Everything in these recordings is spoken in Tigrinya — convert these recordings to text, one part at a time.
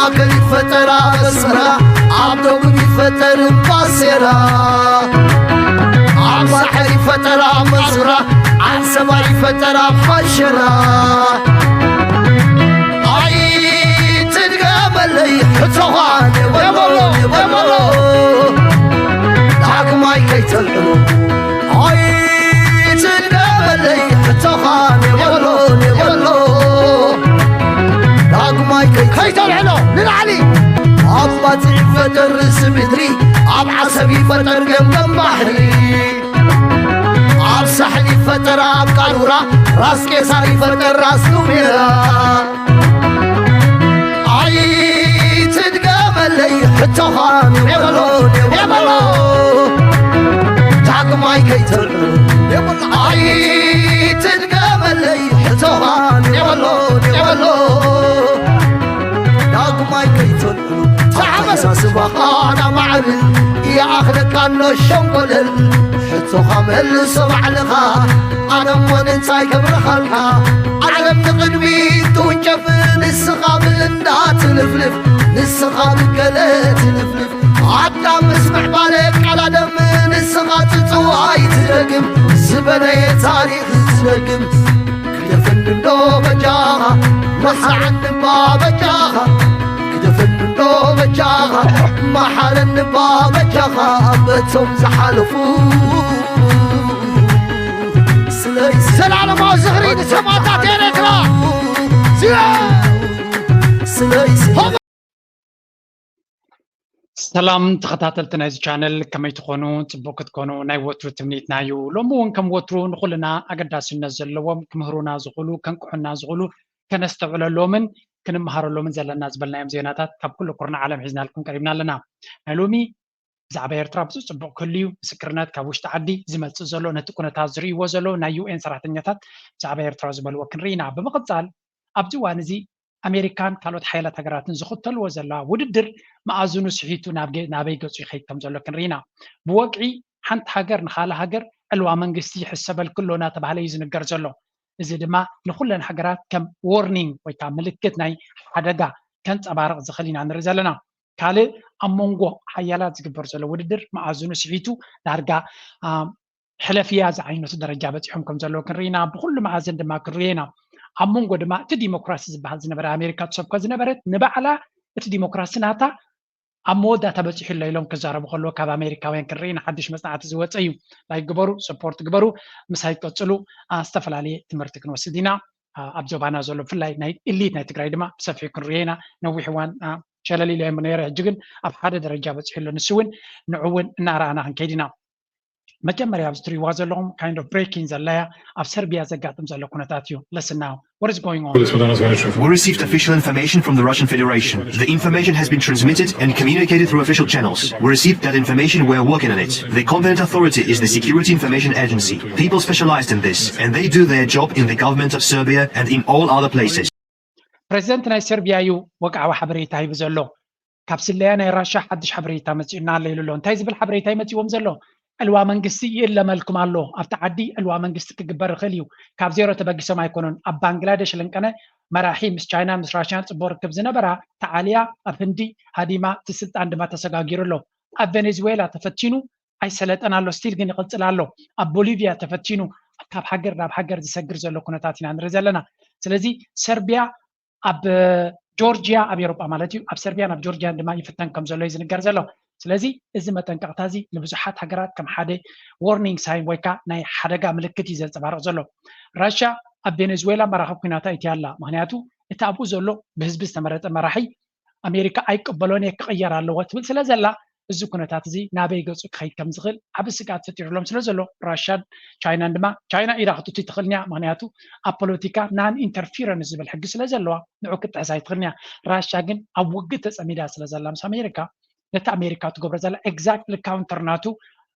ማእከል ይፈጠር ኣበስመራ፣ ኣብ ደቡብ ይፈጠር እምባሴራ፣ ኣብ ሳሕል ይፈጠር ኣብ መዙራ፣ ዓንሰባ ይፈጠር ኣብ ሓሸራ። ኣይትድገመለይ ሕቶኻ ነበሎ ነበሎ፣ ዳግማይ ከይተልዕሎ። ኣይትድገመለይ ሕቶኻ ነበሎ ነበሎ፣ ዳግማይ ከይተልዕሎ። ንላዕሊ። ኣብ ባጽዕ ይፈጠር ርእሲ ምድሪ፣ ኣብ ዓሰብ ይፈጠር ገምገም ባሕሪ፣ ኣብ ሳሕል ይፈጠር ኣብ ቃሉራ፣ ራስ ቄሳር ይፈጠር ራስ ኑሜራ። ኣይትድገመለይ ሕቶኻ ነበሎ ነበሎ፣ ዳግማይ ከይተልዕሎ። ኣይትድገመለይ ሕቶኻ ነበሎ ነበሎ፣ ዳግማይ ከይተልዕሎ። ኣተሓሳስባኻ ናማዕብል ይኣኽለካ ኣሎ ሸንኮለል፣ ሕቶኻ መልሶ ባዕልኻ፣ ኣነ እሞ እንታይ ከብርሃልካ? ዓለም ንቕድሚት ትውንጨፍ፣ ንስኻ ብእንዳ ትልፍልፍ፣ ንስኻ ብገለ ትልፍልፍ። ኣዳም ምስ ምዕባለ ቃል ኣደም፣ ንስኻ ጽጽዋ ኣይትደግም፣ ዝበለየ ታሪኽ ትደግም። ግደፈኒ እንዶ በጃኻ፣ መሓረኒ እባ በጃኻ፣ ግደፈኒ እንዶ በጃኻ፣ መሓረኒ እባ በጃኻ፣ በቶም ዝሓለፉ ስለይ ዘላለማዊ ዝኽሪ ንሰማእታት ኤርትራ። ስለይ ሰላም ተኸታተልቲ ናይዚ ቻነል፣ ከመይ ትኾኑ? ጽቡቕ ክትኮኑ ናይ ወትሩ ትምኒትና እዩ። ሎሚ እውን ከም ወትሩ ንኹልና ኣገዳስነት ዘለዎም፣ ክምህሩና ዝኽእሉ፣ ከንቅሑና ዝኽእሉ፣ ከነስተውዕለሎምን ክንመሃረሎምን ዘለና ዝበልናዮም ዜናታት ካብ ኩሉ ኩርናዕ ዓለም ሒዝናልኩም ቀሪብና ኣለና። ናይ ሎሚ ብዛዕባ ኤርትራ ብዙሕ ጽቡቕ ክህሉ እዩ። ምስክርነት ካብ ውሽጢ ዓዲ ዝመጽእ ዘሎ፣ ነቲ ኩነታት ዝርእይዎ ዘለዉ ናይ ዩ ኤን ሰራሕተኛታት ብዛዕባ ኤርትራ ዝበልዎ ክንርኢ ኢና። ብምቕጻል ኣብዚ እዋን እዚ ኣሜሪካን ካልኦት ሓያላት ሃገራትን ዝኽተልዎ ዘለዋ ውድድር መኣዝኑ ስሒቱ ናብ ገ-፣ ናበይ ገጹ ይኸይድ ከም ዘሎ ክንርኢ ኢና። ብወግዒ ሓንቲ ሃገር ንኻልእ ሃገር ዕልዋ መንግስቲ ይሕሰበልኪ ኣሎ እናተባህለ እዩ ዝንገር ዘሎ። እዚ ድማ ንኹለን ሃገራት ከም ዎርኒንግ ወይ ከዓ ምልክት ናይ ሓደጋ ከንጸባርቕ ዝኽእል ኢና ንርኢ ዘለና። ካልእ ኣብ መንጎ ሓያላት ዝግበር ዘሎ ውድድር መኣዝኑ ስሒቱ ዳርጋ፣ አ፣ ሕለፍያ ዝዓይነቱ ደረጃ በጺሖም ከም ዘለዉ ክንርኢ ኢና። ብኹሉ መኣዝን ድማ ክንርእዮ ኢና። ኣብ መንጎ ድማ እቲ ዲሞክራሲ ዝበሃል ዝነበረ ኣሜሪካ ትሰብኮ ዝነበረት ንባዕላ እቲ ዲሞክራሲ ናታ ኣብ መወዳእታ በጺሑ ኣሎ ኢሎም ክዛረቡ ከለዉ ካብ ኣሜሪካውያን ክንርኢ ኢና። ሓድሽ መጽናዕቲ ዝወጸ እዩ። ላይክ ግበሩ፣ ሰፖርት ግበሩ፣ ምሳይ ቀጽሉ። አ፣ ዝተፈላለየ ትምህርቲ ክንወስድ ኢና። አ፣ ኣብ ዞባና ዘሎ ብፍላይ ናይ ኢሊት ናይ ትግራይ ድማ ብሰፊሑ ክንርእዮ ኢና። ነዊሕ እዋን፣ አ፣ ሸለል ኢለዮም ነይረ፣ ሕጂ ግን ኣብ ሓደ ደረጃ በጺሑ ኣሎ። ንሱ እውን ንዑ እውን እናረኣና ክንከይድ ኢና። መጀመርያ ኣብዚ ትሪእዋ ዘለኹም kind of breaking ዘላያ ኣብ ሰርቢያ ዘጋጥም ዘሎ ኩነታት እዩ። Listen now. What is going on? We received official information from the Russian Federation. The information has been transmitted and communicated through official channels. We received that information, we're working on it. The competent authority is the Security Information Agency. People specialized in this, and they do their job in the government of Serbia and in all other places. ፕሬዚደንት ናይ ሰርቢያ እዩ ወግዓዊ ሓበሬታ ሂቡ ዘሎ። ካብ ስለያ ናይ ራሻ ሓድሽ ሓበሬታ መጺኡና ኣሎ ኢሉ ኣሎ። እንታይ ዝብል ሓበሬታ ይመጺዎም ዘሎ? ዕልዋ መንግስቲ ይእለመልኩም ኣሎ። ኣብቲ ዓዲ ዕልዋ መንግስቲ ክግበር ይኽእል እዩ። ካብ ዜሮ ተበጊሶም ኣይኮኑን። ኣብ ባንግላደሽ ለንቀነ መራሒ ምስ ቻይናን ምስ ራሽያን ጽቡቕ ርክብ ዝነበራ ተዓልያ፣ ኣብ ህንዲ ሃዲማ፣ እቲ ስልጣን ድማ ተሰጋጊሩ ኣሎ። ኣብ ቬኔዙዌላ ተፈቲኑ ኣይሰለጠን ኣሎ፣ ስቲል ግን ይቕጽል ኣሎ። ኣብ ቦሊቪያ ተፈቲኑ ካብ ሃገር ናብ ሃገር ዝሰግር ዘሎ ኩነታት ኢና ንርኢ ዘለና። ስለዚ ሰርቢያ ኣብ ጆርጂያ፣ ኣብ ኤውሮጳ ማለት እዩ፣ ኣብ ሰርቢያን ኣብ ጆርጂያን ድማ ይፍተን ከም ዘሎ እዩ ዝንገር ዘሎ። ስለዚ እዚ መጠንቀቕታ እዚ ንብዙሓት ሃገራት ከም ሓደ ዎርኒንግ ሳይን ወይ ከዓ ናይ ሓደጋ ምልክት እዩ ዘንጸባርቕ ዘሎ። ራሽያ ኣብ ቬኔዙዌላ መራኸብ ኩናታ እትያ ኣላ። ምኽንያቱ እቲ ኣብኡ ዘሎ ብህዝቢ ዝተመረጠ መራሒ ኣሜሪካ ኣይቅበሎን እየ ክቕየር ኣለዎ ትብል ስለ ዘላ፣ እዚ ኩነታት እዚ ናበይ ገጹ ክኸይድ ከም ዝኽእል ዓቢ ስግኣት ፈጢሩሎም ስለ ዘሎ፣ ራሽያን ቻይናን ድማ፣ ቻይና ኢዳ ክትእቱ ትኽእል እያ፣ ምኽንያቱ ኣብ ፖለቲካ ናን ኢንተርፊረንስ ዝብል ሕጊ ስለ ዘለዋ፣ ንዑ ክትጥሕስ ኣይትኽእልን እያ። ራሽያ ግን ኣብ ውግእ ተጸሚዳ ስለ ዘላ ምስ ኣሜሪካ፣ ነቲ ኣሜሪካ ትገብሮ ዘላ ኤግዛክትሊ ካውንተር ናቱ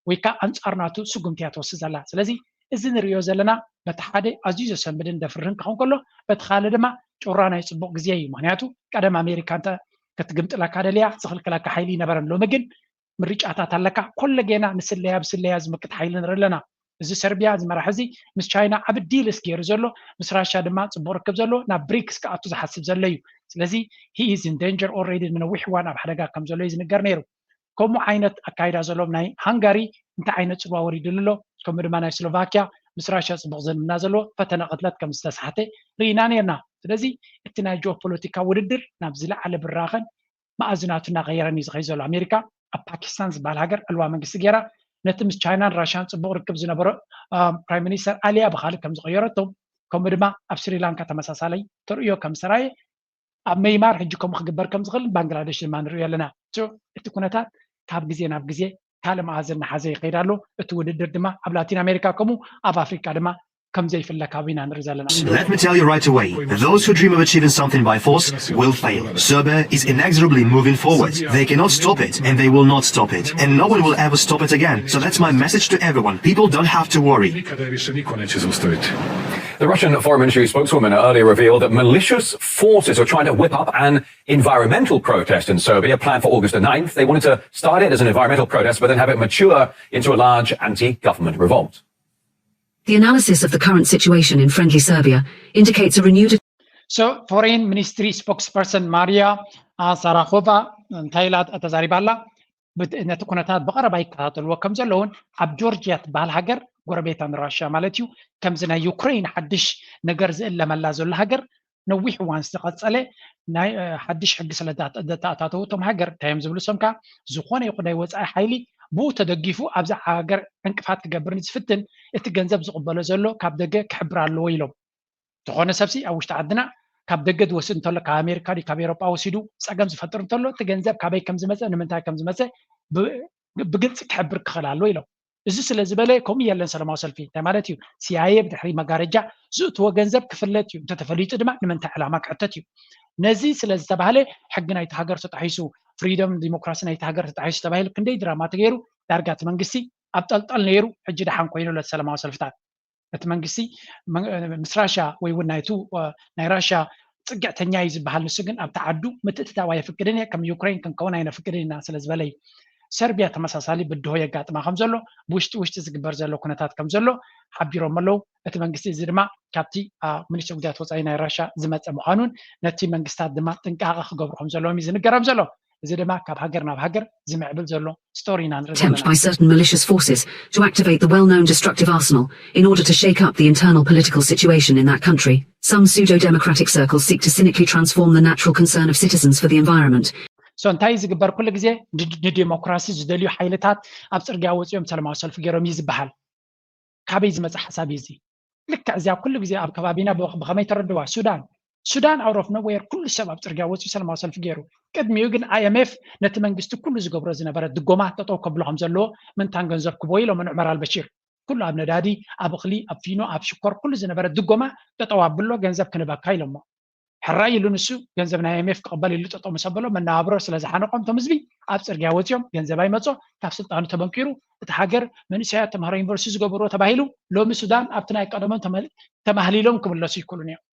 ወይ ከዓ ኣንጻር ናቱ ስጉምቲ እያ ትወስድ ዘላ። ስለዚ እዚ ንርእዮ ዘለና በቲ ሓደ ኣዝዩ ዘሰንብድን ዘፍርህን ክኸውን ከሎ፣ በቲ ካልእ ድማ ጩራ ናይ ጽቡቕ ግዜ እዩ። ምኽንያቱ ቀደም ኣሜሪካ እንተ ክትግምጥለካ ደልያ ዝኽልክለካ ሓይሊ ይነበረን። ሎሚ ግን ምርጫታት ኣለካ። ኮለጌና ንስለያ ብስለያ ዝምክት ሓይሊ ንርኢ ኣለና። እዚ ሰርቢያ እዚ መራሒ እዚ ምስ ቻይና ዓቢ ዲልስ ገይሩ ዘሎ፣ ምስ ራሽያ ድማ ጽቡቕ ርክብ ዘለዎ፣ ናብ ብሪክስ ክኣቱ ዝሓስብ ዘሎ እዩ። ስለዚ he is in danger already፣ ንነዊሕ እዋን ኣብ ሓደጋ ከም ዘሎ እዩ ዝንገር ነይሩ። ከምኡ ዓይነት ኣካይዳ ዘለዎም ናይ ሃንጋሪ እንታይ ዓይነት ፅልዋ ወሪድሉ ኣሎ? ከምኡ ድማ ናይ ስሎቫኪያ ምስ ራሽያ ፅቡቕ ዝምድና ዘለዎ ፈተነ ቅትለት ከም ዝተሳሕተ ርኢና ነርና። ስለዚ እቲ ናይ ጂኦፖለቲካ ውድድር ናብ ዝለዓለ ብራኸን መኣዝናቱ እናቐየረን እዩ ዝኸይድ ዘሎ። ኣሜሪካ ኣብ ፓኪስታን ዝበሃል ሃገር ዕልዋ መንግስቲ ገይራ ነቲ ምስ ቻይናን ራሽያን ፅቡቕ ርክብ ዝነበሮ ፕራይም ሚኒስተር ኣሊያ ብኻልእ ከም ዝቐየረቶ፣ ከምኡ ድማ ኣብ ስሪላንካ ተመሳሳለይ ተርእዮ ከም ዝተራየ ኣብ መይማር ሕጂ ከምኡ ክግበር ከም ዝኽእል ባንግላደሽ ድማ ንሪኦ ኣለና። እቲ ኩነታት ካብ ግዜ ናብ ግዜ ካልእ መኣዝን እናሓዘ ይኸይድ ኣሎ። እቲ ውድድር ድማ ኣብ ላቲን ኣሜሪካ ከምኡ ኣብ ኣፍሪካ ድማ ከም ዘይፍለ ካብ ኢና ንርኢ ዘለና። Let me tell you right away, those who dream of achieving something by force will fail. Serbia is inexorably moving forward. They cannot stop it, and they will not stop it, and no one will ever stop it again. So that's my message to everyone. People don't have to worry. The Russian foreign ministry spokeswoman earlier revealed that malicious forces were trying to whip up an environmental protest in Serbia planned for August the ninth. They wanted to start it as an environmental protest, but then have it mature into a large anti government revolt. The analysis of the current situation in friendly Serbia indicates a renewed So foreign ministry spokesperson Maria Sarakova እንታይ ኢላ ተዛሪባ ኣላ? ነቲ ኩነታት ብቐረባ ይከታተልዎ ከም ዘለውን ኣብ ጆርጅያ ትበሃል ሃገር ጎረቤታ ንራሽያ ማለት እዩ ከምዚ ናይ ዩክሬን ሓድሽ ነገር ዝእለመላ ዘሎ ሃገር ነዊሕ እዋን ዝተቐጸለ ናይ ሓድሽ ሕጊ ስለ ዘተኣታተዉ እቶም ሃገር እንታይ እዮም ዝብሉ ሰምካ ዝኾነ ይኹን ናይ ወፃኢ ሓይሊ ብኡ ተደጊፉ ኣብዛ ሃገር ዕንቅፋት ክገብር ዝፍትን እቲ ገንዘብ ዝቕበሎ ዘሎ ካብ ደገ ክሕብር ኣለዎ ኢሎም ዝኾነ ሰብሲ ኣብ ውሽጢ ዓድና ካብ ደገ ዝወስድ እንተሎ ካብ ኣሜሪካ ካብ ኤሮጳ ወሲዱ ፀገም ዝፈጥር እንተሎ እቲ ገንዘብ ካበይ ከም ዝመፀ ንምንታይ ከም ዝመፀ ብግልፂ ክሕብር ክኽእል ኣሎ ኢሎም እዚ ስለ ዝበለ ከምኡ የለን ሰላማዊ ሰልፊ እንታይ ማለት እዩ ሲኣይኤ ብድሕሪ መጋረጃ ዝእትዎ ገንዘብ ክፍለጥ እዩ እንተተፈሊጡ ድማ ንምንታይ ዕላማ ክሕተት እዩ ነዚ ስለ ዝተባህለ ሕጊ ናይቲ ሃገር ተጣሒሱ ፍሪደም ዲሞክራሲ ናይቲ ሃገር ተጣሒሱ ተባሂሉ ክንደይ ድራማ ተገይሩ ዳርጋ እቲ መንግስቲ ኣብ ጠልጠል ነይሩ ሕጂ ደሓን ኮይኑ ለቲ ሰላማዊ ሰልፍታት እቲ መንግስቲ ምስ ራሻ ወይ እውን ናይቱ ናይ ራሻ ፅግዕተኛ እዩ ዝበሃል ንሱ ግን ኣብቲ ዓዱ ምትእትታው ኣየፍቅድን እየ ከም ዩክሬን ክንከውን ኣይነፍቅድን ኢና ስለ ዝበለ እዩ ሰርቢያ ተመሳሳሊ ብድሆ የጋጥማ ከም ዘሎ ብውሽጢ ውሽጢ ዝግበር ዘሎ ኩነታት ከም ዘሎ ሓቢሮም ኣለዉ እቲ መንግስቲ እዚ ድማ ካብቲ ሚኒስትሪ ጉዳያት ወፃኢ ናይ ራሻ ዝመፀ ምዃኑን ነቲ መንግስታት ድማ ጥንቃቐ ክገብሩ ከም ዘለዎም እዩ ዝንገሮም ዘሎ እዚ ድማ ካብ ሃገር ናብ ሃገር ዝምዕብል ዘሎ story ኢና ንርኢ attempt by certain malicious forces to activate the well-known destructive arsenal in order to shake up the internal political situation in that country. Some pseudo-democratic circles seek to cynically transform the natural concern of citizens for the environment. So እንታይ ዝግበር ኩሉ ግዜ ንዲሞክራሲ ዝደልዩ ሓይልታት ኣብ ፅርግያ ወፂኦም ሰላማዊ ሰልፊ ገይሮም እዩ ዝበሃል። ካበይ ዝመፀ ሓሳብ እዩ እዚ? ልክዕ እዚኣ ኩሉ ግዜ ኣብ ከባቢና ብኸመይ ተረድዋ ሱዳን ሱዳን out of nowhere ኩሉ ሰብ ኣብ ፅርግያ ወፂኡ ሰላማዊ ሰልፊ ገይሩ ቅድሚኡ ግን ኣይኤምኤፍ ነቲ መንግስቲ ኩሉ ዝገብሮ ዝነበረ ድጎማ ጠጠው ከብሎ ከም ዘለዎ ምንታን ገንዘብ ክቦ ኢሎም ንዑመር ኣልበሺር ኩሉ ኣብ ነዳዲ ኣብ እኽሊ ኣብ ፊኖ ኣብ ሽኮር ኩሉ ዝነበረ ድጎማ ጠጠው ኣብሎ ገንዘብ ክንበካ ኢሎሞ ሕራይ ኢሉ ንሱ ገንዘብ ናይ ኣይኤምኤፍ ክቕበል ኢሉ ጠጠው ምስ ኣበሎ መነባብሮ ስለ ዝሓነቆም እቶም ህዝቢ ኣብ ፅርግያ ወፂኦም ገንዘብ ኣይመፆ ካብ ስልጣኑ ተበንቂሩ እቲ ሃገር መንእሰያት ተምሃሮ ዩኒቨርሲቲ ዝገብርዎ ተባሂሉ ሎሚ ሱዳን ኣብቲ ናይ ቀደሞም ተማህሊሎም ክምለሱ ይክእሉን እዮም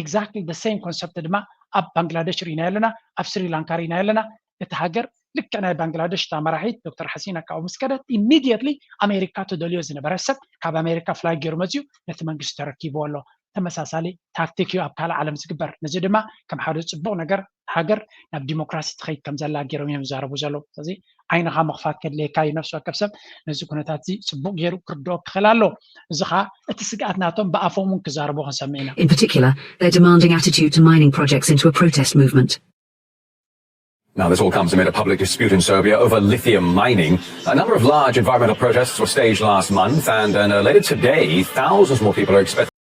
exactly the same concept ድማ ኣብ ባንግላደሽ ርኢና ኣለና ኣብ ስሪላንካ ርኢና ኣለና እቲ ሃገር ልክዕ ናይ ባንግላደሽ እታ መራሒት ዶክተር ሓሲና ካብኡ ምስ ከደት immediately ኣሜሪካ ትደልዮ ዝነበረ ሰብ ካብ ኣሜሪካ fly ገይሩ መፅዩ ነቲ መንግስቲ ተረኪብዎ ኣሎ ተመሳሳሊ ታክቲክ እዩ ኣብ ካልእ ዓለም ዝግበር ነዚ ድማ ከም ሓደ ፅቡቕ ነገር ሃገር ናብ ዲሞክራሲ ትኸይድ ከም ዘላ ገይሮም እዮም ዝዛረቡ ዘለዉ ስለዚ ዓይንኻ ምኽፋት ከድልየካ እዩ ነፍሲ ወከፍ ሰብ ነዚ ኩነታት እዚ ፅቡቕ ገይሩ ክርድኦ ክኽእል ኣሎ እዚ ኸዓ እቲ ስግኣት ናቶም ብኣፎም እውን ክዛረቡ ክንሰምዕ ኢና In particular, their demanding attitude to mining projects into a protest movement. Now, this all comes amid a public dispute in Serbia over lithium mining. A number of large environmental protests were staged last month, and uh, later today, thousands more people are expected.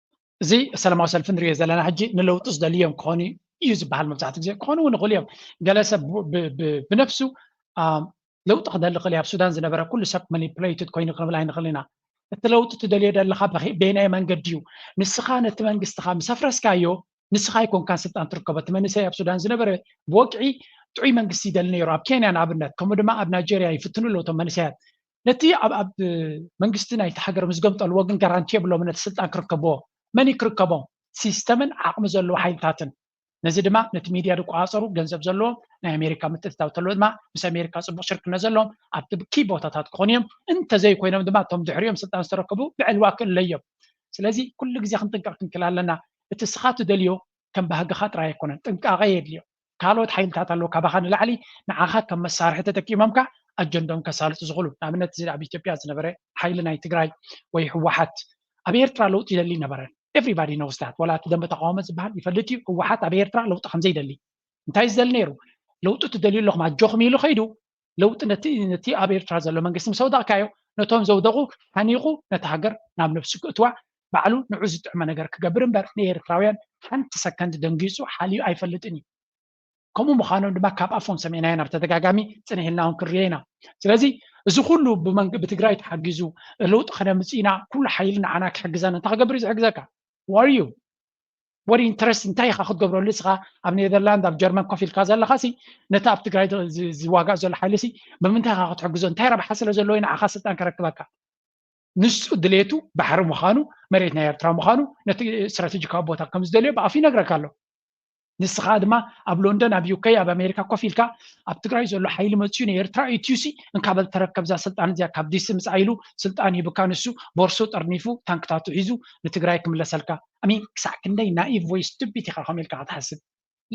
እዚ ሰላማዊ ሰልፊ ንሪኦ ዘለና ሕጂ ንለውጢ ዝደልዮም ክኾኑ እዩ ዝበሃል መብዛሕትኡ ግዜ ክኾኑ እውን ይኽእሉ እዮም ገለ ሰብ ብነፍሱ ለውጢ ክደሊ ክእል ኣብ ሱዳን ዝነበረ ኩሉ ሰብ ማኒፕሌትድ ኮይኑ ክንብል ኣይንኽእል ኢና እቲ ለውጢ ትደልዮ ደለኻ በየናይ መንገዲ እዩ ንስኻ ነቲ መንግስትኻ ምስ ኣፍረስካዮ ንስኻ ኣይኮንካን ስልጣን ትርከቦ እቲ መንእሰይ ኣብ ሱዳን ዝነበረ ብወግዒ ጥዑይ መንግስቲ ይደሊ ነይሩ ኣብ ኬንያ ንኣብነት ከምኡ ድማ ኣብ ናይጀርያ ይፍትኑ ኣለዉ እቶም መንእሰያት ነቲ ኣብ ኣብ መንግስቲ ናይቲ ሃገር ምስ ገምጠልዎ ግን ጋራንቲ የብሎም ነቲ ስልጣን ክርከብዎ መን ክርከቦም ሲስተምን ዓቕሚ ዘለዎ ሓይልታትን ነዚ ድማ ነቲ ሚድያ ዝቆፃፀሩ ገንዘብ ዘለዎም ናይ ኣሜሪካ ምትእትታው ተለዎ ድማ ምስ ኣሜሪካ ፅቡቅ ሽርክነት ዘለዎም ኣብቲ ኪ ቦታታት ክኾኑ እዮም እንተዘይኮይኖም ድማ እቶም ድሕሪኦም ስልጣን ዝተረከቡ ብዕልዋ ክእለዮም ስለዚ ኩሉ ግዜ ክንጥንቀቅ ክንክል ኣለና እቲ ስኻ ትደልዮ ከም ባህግኻ ጥራይ ኣይኮነን፣ ጥንቃቐ የድልዮ። ካልኦት ሓይልታት ኣለዉ ካባኻ ንላዕሊ ንዓኻ ከም መሳርሒ ተጠቂሞምካ ኣጀንዶም ከሳልጡ ዝኽእሉ። ንኣብነት እዚ ኣብ ኢትዮጵያ ዝነበረ ሓይሊ ናይ ትግራይ ወይ ህወሓት ኣብ ኤርትራ ለውጢ ይደሊ ነበረ። Everybody knows that። ወላ እቲ ደንበ ተቃውሞ ዝበሃል ይፈልጥ እዩ። ህወሓት ኣብ ኤርትራ ለውጢ ከም ዘይደሊ እንታይ ዝደሊ ነይሩ? ለውጢ ትደልዩ ኣለኹም ኣጆኹም ኢሉ ከይዱ ለውጢ ነቲ ነቲ ኣብ ኤርትራ ዘሎ መንግስቲ ምስ ኣውደቕካዮ ነቶም ዘውደቑ ሓኒቑ ነቲ ሃገር ናብ ነብሱ ክእትዋ ባዕሉ ንዑ ዝጥዕመ ነገር ክገብር እምበር ንኤርትራውያን ሓንቲ ሰከንድ ደንጊጹ ሓልዩ ኣይፈልጥን እዩ። ከምኡ ምዃኖም ድማ ካብ ኣፎም ሰሚዕናዮ ናብ ተደጋጋሚ ጽንሕ ኢልና እውን ክንሪኦ ኢና። ስለዚ እዚ ኩሉ ብመንግ- ብትግራይ ተሓጊዙ ለውጢ ከነምጽእ ኢና ኩሉ ሓይሊ ንዓና ክሕግዘና እንታይ ክገብር እዩ ዝሕግዘካ? Who are you? What interest እንታይ ኢኻ ክትገብረሉ ንስኻ ኣብ ኔዘርላንድ ኣብ ጀርመን ኮፍ ኢልካ ዘለኻ ሲ ነቲ ኣብ ትግራይ ዝ- ዝዋጋእ ዘሎ ሓይሊ ሲ ብምንታይ ኢኻ ክትሕግዞ እንታይ ረብሓ ስለ ዘለዎ እዩ ንዓኻ ስልጣን ከረክበካ? ንሱ ድሌቱ ባሕሪ ምዃኑ መሬት ናይ ኤርትራ ምዃኑ ነቲ ስትራቴጂካዊ ቦታ ከም ዝደልዮ ብኣፉ ይነግረካ ኣሎ። ንስኻ ድማ ኣብ ሎንደን ኣብ ዩከይ ኣብ ኣሜሪካ ኮፍ ኢልካ ኣብ ትግራይ ዘሎ ሓይሊ መፅዩ ንኤርትራ ኢትዩሲ እንካበል ተረከብ እዛ ስልጣን እዚኣ ካብ ዲሲ ምፃ ኢሉ ስልጣን ሂብካ ንሱ ቦርሱ ጠርኒፉ ታንክታቱ ሒዙ ንትግራይ ክምለሰልካ ኣሚን ክሳዕ ክንደይ ናኢቭ ወይ ስቱፒድ ኢኻ ከም ኢልካ ክትሓስብ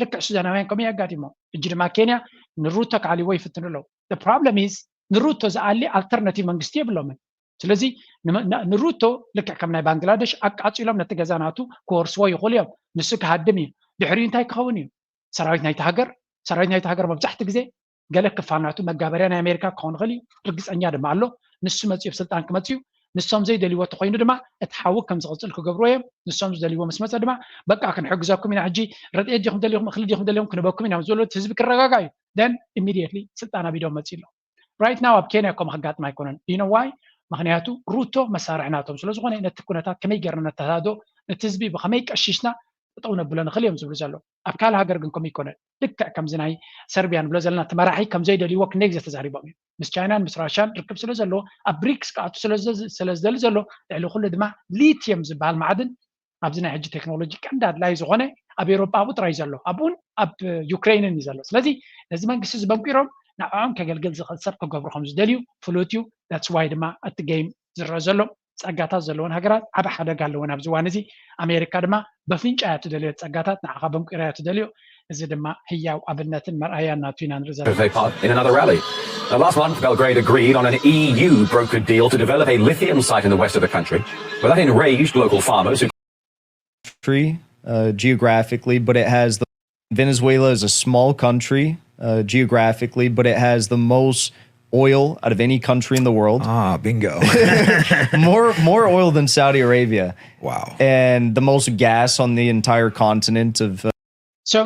ልክዕ ሱዳናውያን ከምኡ የጋጢሞ እጂ ድማ ኬንያ ንሩቶ ክዓልዎ ይፍትኑ ኣለዉ problem is ንሩቶ ዝኣሊ ኣልተርናቲቭ መንግስቲ የብሎምን ስለዚ ንሩቶ ልክዕ ከም ናይ ባንግላደሽ ኣቃፂሎም ነቲ ገዛ ናቱ ክወርስዎ ይኽእሉ እዮም ንሱ ክሃድም እዩ ድሕሪኡ እንታይ ክኸውን እዩ ሰራዊት ናይቲ ሃገር ሰራዊት ናይቲ ሃገር መብዛሕቲ ግዜ ገለ ክፋል ናቱ መጋበርያ ናይ ኣሜሪካ ክኸውን ይኽእል እዩ ርግፀኛ ድማ ኣሎ ንሱ መፅኡ ስልጣን ክመፅኡ ንሶም ዘይደልይዎ ተኮይኑ ድማ እቲ ሓዊ ከም ዝቕፅል ክገብርዎ እዮም ንሶም ዝደልይዎ ምስ መፀ ድማ በቃ ክንሕግዘኩም ኢና ሕጂ ረድኤት ዲኹም ደሊኹም እኽሊ ዲኹም ደሊኹም ክንበኩም ኢና ዝበሉ እቲ ህዝቢ ክረጋጋ እዩ then immediately ስልጣን ኣብ ኢዶም መፅኡ ኣሎ right now ኣብ ኬንያ ከምኡ ከጋጥም ኣይኮነን you know why ምክንያቱ ሩቶ መሳርሒ ናቶም ስለዝኾነ ነቲ ኩነታት ከመይ ገርና ነተሳዶ ነቲ ህዝቢ ብከመይ ቀሺሽና ጠጠው ነብሎ ንኽእል እዮም ዝብሉ ዘለዉ ኣብ ካልእ ሃገር ግን ከምኡ ይኮነን ልክዕ ከምዚ ናይ ሰርቢያ ንብሎ ዘለና እቲ መራሒ ከም ዘይደልይዎ ክንደይ ግዜ ተዛሪቦም እዮም ምስ ቻይናን ምስ ራሽያን ርክብ ስለ ዘለዎ ኣብ ብሪክስ ክኣቱ ስለ ዝደሊ ዘሎ ልዕሊ ኩሉ ድማ ሊትየም ዝበሃል ማዕድን ኣብዚ ናይ ሕጂ ቴክኖሎጂ ቀንዲ ኣድላይ ዝኾነ ኣብ ኤሮጳ ኣብኡ ጥራይ ዘሎ ኣብኡን ኣብ ዩክሬንን እዩ ዘሎ ስለዚ ነዚ መንግስቲ ዝበንቂሮም ንዕኦም ከገልግል ዝኽእል ሰብ ክገብሩ ከም ዝደልዩ ፍሉጥ እዩ that's why ድማ እቲ game ዝረአ ዘሎ ጸጋታት ዘለወን ሃገራት ዓቢ ሓደጋ ኣለወን ኣብዚ እዋን እዚ ኣሜሪካ ድማ በፍንጫ እያ ትደልዮ ጸጋታት ንዓኻ በንቂራ እያ ትደልዮ እዚ ድማ ህያው ኣብነትን መርኣያን ናቱ ኢና ንርኢ ዘለና They part in another rally. Now, last month, Belgrade agreed on an E U brokered deal to develop a lithium site in the west of the country. Well, that enraged local farmers who country uh, geographically, but it has the Venezuela is a small country uh, geographically, but it has the most oil out of any country in the world. Ah, bingo. more more oil than Saudi Arabia. Wow. And the most gas on the entire continent of uh, so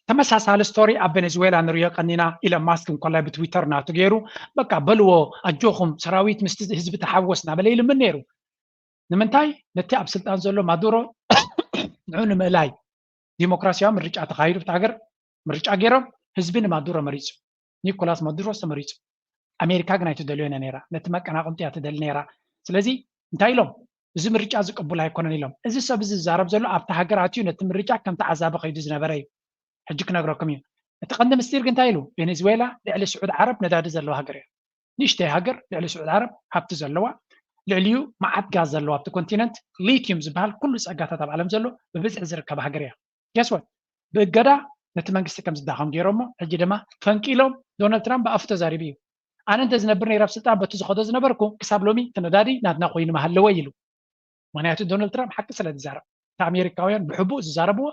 ተመሳሳሊ ስቶሪ ኣብ ቬኔዙዌላ ንሪኦ ቀኒና ኢለን ማስክ እንኮላይ ብትዊተር ናቱ ገይሩ በቃ በልዎ ኣጆኹም ሰራዊት ምስቲ ህዝቢ ተሓወስ እናበለ ይልምን ነይሩ ንምንታይ ነቲ ኣብ ስልጣን ዘሎ ማዱሮ ንዑ ንምእላይ ዲሞክራሲያዊ ምርጫ ተኻሂዱ ብቲ ሃገር ምርጫ ገይሮም ህዝቢ ንማዱሮ መሪፁ ኒኮላስ ማዱሮስ ተመሪፁ ኣሜሪካ ግን ኣይትደልዮን ነይራ ነቲ መቀናቕምጢ እያ ትደሊ ነይራ ስለዚ እንታይ ኢሎም እዚ ምርጫ ዝቅቡል ኣይኮነን ኢሎም እዚ ሰብ እዚ ዝዛረብ ዘሎ ኣብቲ ሃገር ኣትዩ ነቲ ምርጫ ከም ተዓዛቢ ከይዱ ዝነበረ እዩ ሕጂ ክነግረኩም እዩ እቲ ቀንዲ ምስጢር ግን እንታይ ኢሉ ቬኔዝዌላ ልዕሊ ስዑድ ዓረብ ነዳዲ ዘለዋ ሃገር እያ ንእሽተይ ሃገር ልዕሊ ስዑድ ዓረብ ሃብቲ ዘለዋ ልዕሊኡ መዓት ጋዝ ዘለዋ ኣብቲ ኮንቲነንት ሊትዩም ዝበሃል ኩሉ ጸጋታት ኣብ ዓለም ዘሎ ብብዝሒ ዝርከብ ሃገር እያ guess what ብእገዳ ነቲ መንግስቲ ከም ዝዳኸም ገይሮሞ ሕጂ ድማ ፈንቂሎም ዶናልድ ትራምፕ ብኣፉ ተዛሪቡ እዩ ኣነ እንተ ዝነብር ነይረ ኣብ ስልጣን በቲ ዝኸዶ ዝነበርኩ ክሳብ ሎሚ እቲ ነዳዲ ናትና ኮይኑ መሃለወ ኢሉ ምክንያቱ ዶናልድ ትራምፕ ሓቂ ስለ ዝዛረብ እቲ ኣሜሪካውያን ብሕቡእ ዝዛረብዎ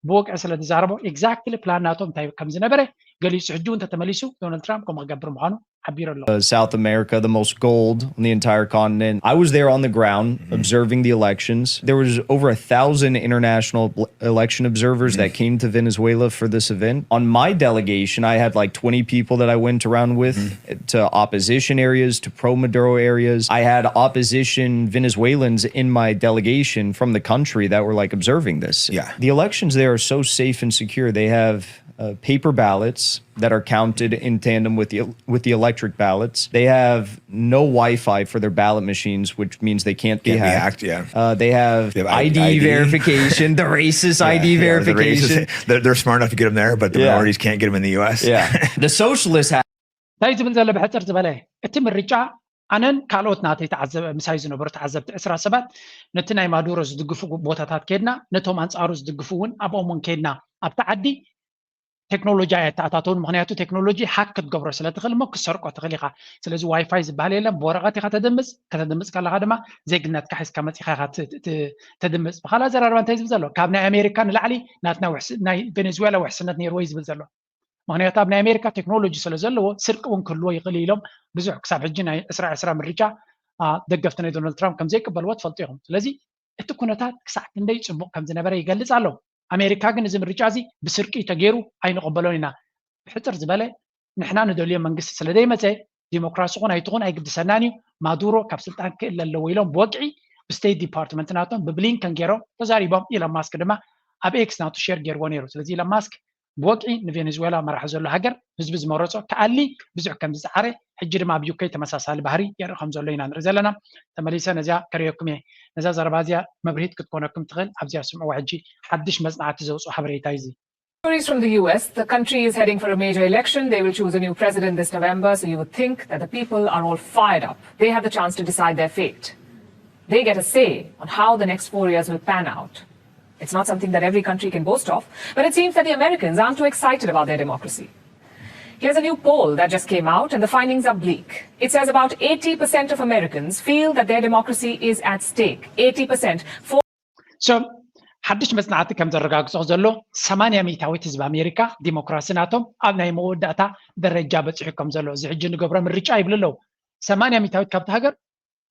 ብወግዒ ስለ ዝዛረቦ exactly plan ናቶም እንታይ ከም ዝነበረ ገሊፁ ሕጂ እውን ተተመሊሱ ዶናልድ ትራምፕ ከምኡ ክገብር ምዃኑ ሓቢሩ ኣሎ South America, the most gold on the entire continent. I was there on the ground observing the elections. There was over a thousand international bl- election observers that came to Venezuela for this event. On my delegation, I had like twenty people that I went around with to opposition areas, to pro Maduro areas. I had opposition Venezuelans in my delegation from the country that were like observing this. Yeah. The elections there are so safe and secure. They have uh, paper ballots that are counted in tandem with the with the electric ballots. They have no Wi-Fi for their ballot machines, which means they can't be Can't be hacked. hacked, yeah. Uh, they have They have I D, I D. verification, the racist I D Yeah, the verification. races, they're, they're smart enough to get them there, but the Yeah. minorities can't get them in the U S. Yeah, the socialists have እንታይ ዝብል ዘሎ ብሕፅር ዝበለ እቲ ምርጫ ኣነን ካልኦት ናተይ ተዓዘበ ምሳይ ዝነበሩ ተዓዘብቲ ዕስራ ሰባት ነቲ ናይ ማዱሮ ዝድግፉ ቦታታት ከድና፣ ነቶም ኣንጻሩ ዝድግፉ እውን ኣብኦም እውን ከድና፣ ኣብቲ ዓዲ ቴክኖሎጂ ኣየተኣታተውን። ምክንያቱ ቴክኖሎጂ ሃክ ክትገብሮ ስለ ትኽእል እሞ ክትሰርቆ ትኽእል ኢኻ። ስለዚ ዋይፋይ ዝበሃል የለን። ብወረቐት ኢኻ ተድምፅ። ከተድምፅ ከለኻ ድማ ዜግነትካ ሒዝካ መፂኻ ኢኻ ት- ት- ተድምፅ። ብካልእ ኣዘራርባ እንታይ ዝብል ዘሎ? ካብ ናይ ኣሜሪካ ንላዕሊ ናትና ውሕስ- ናይ ቬኔዙዌላ ውሕስነት ነይርዎ እዩ ዝብል ዘሎ። ምክንያቱ ኣብ ናይ ኣሜሪካ ቴክኖሎጂ ስለ ዘለዎ ስርቂ እውን ክህልዎ ይኽእል ኢሎም ብዙሕ ክሳብ ሕጂ ናይ ዕስራ ዕስራ ምርጫ ደገፍቲ ናይ ዶናልድ ትራምፕ ከም ዘይቅበልዎ ትፈልጡ ኢኹም። ስለዚ እቲ ኩነታት ክሳዕ ክንደይ ጽቡቕ ከም ዝነበረ ይገልጽ ኣሎ። ኣሜሪካ ግን እዚ ምርጫ እዚ ብስርቂ ተገይሩ ኣይንቕበሎን ኢና። ብሕጽር ዝበለ ንሕና ንደልዮ መንግስቲ ስለ ዘይመጸ ዲሞክራሲ ኹን ኣይትኹን ኣይግድሰናን እዩ። ማዱሮ ካብ ስልጣን ክእለ ኣለዎ ኢሎም ብወግዒ ብስቴት ዲፓርትመንት ናቶም ብብሊንከን ገይሮም ተዛሪቦም። ኢሎን ማስክ ድማ ኣብ ኤክስ ናቱ ሼር ገይርዎ ነይሩ። ስለዚ ኢሎን ማስክ ብወግዒ ንቬኔዙዌላ መራሒ ዘሎ ሃገር ህዝቢ ዝመረጾ ክኣሊ ብዙሕ ከም ዝጸዓረ፣ ሕጂ ድማ ኣብ ዩኬ ተመሳሳሊ ባህሪ የርኢ ከም ዘሎ ኢና ንርኢ ዘለና። ተመሊሰ ነዚያ ከርእየኩም እየ። ነዛ ዘረባ እዚያ መብርሂት ክትኮነኩም ትኽእል። ኣብዚኣ ስምዕዋ። ሕጂ ሓድሽ መጽናዕቲ ዘውፅኦ ሓበሬታ እዩ እዚ። Stories from the U S. The country is heading for a major election. They will choose a new president this November, so you would think that the people are all fired up. They have the chance to decide their fate. They get a say on how the next four years will pan out. It's not something that every country can boast of, but it seems that the Americans aren't too excited about their democracy. Here's a new poll that just came out, and the findings are bleak. It says about eighty percent of Americans feel that their democracy is at stake. Eighty percent. For So ሓድሽ መጽናዕቲ ከም ዘረጋግጾ ዘሎ ሰማንያ ሚእታዊት ህዝቢ ኣሜሪካ ዲሞክራሲ ናቶም ኣብ ናይ መወዳእታ ደረጃ በጺሑ ከም ዘሎ እዚ ሕጂ ንገብሮ ምርጫ ይብሉ ኣለዉ። ሰማንያ ሚእታዊት ካብቲ ሃገር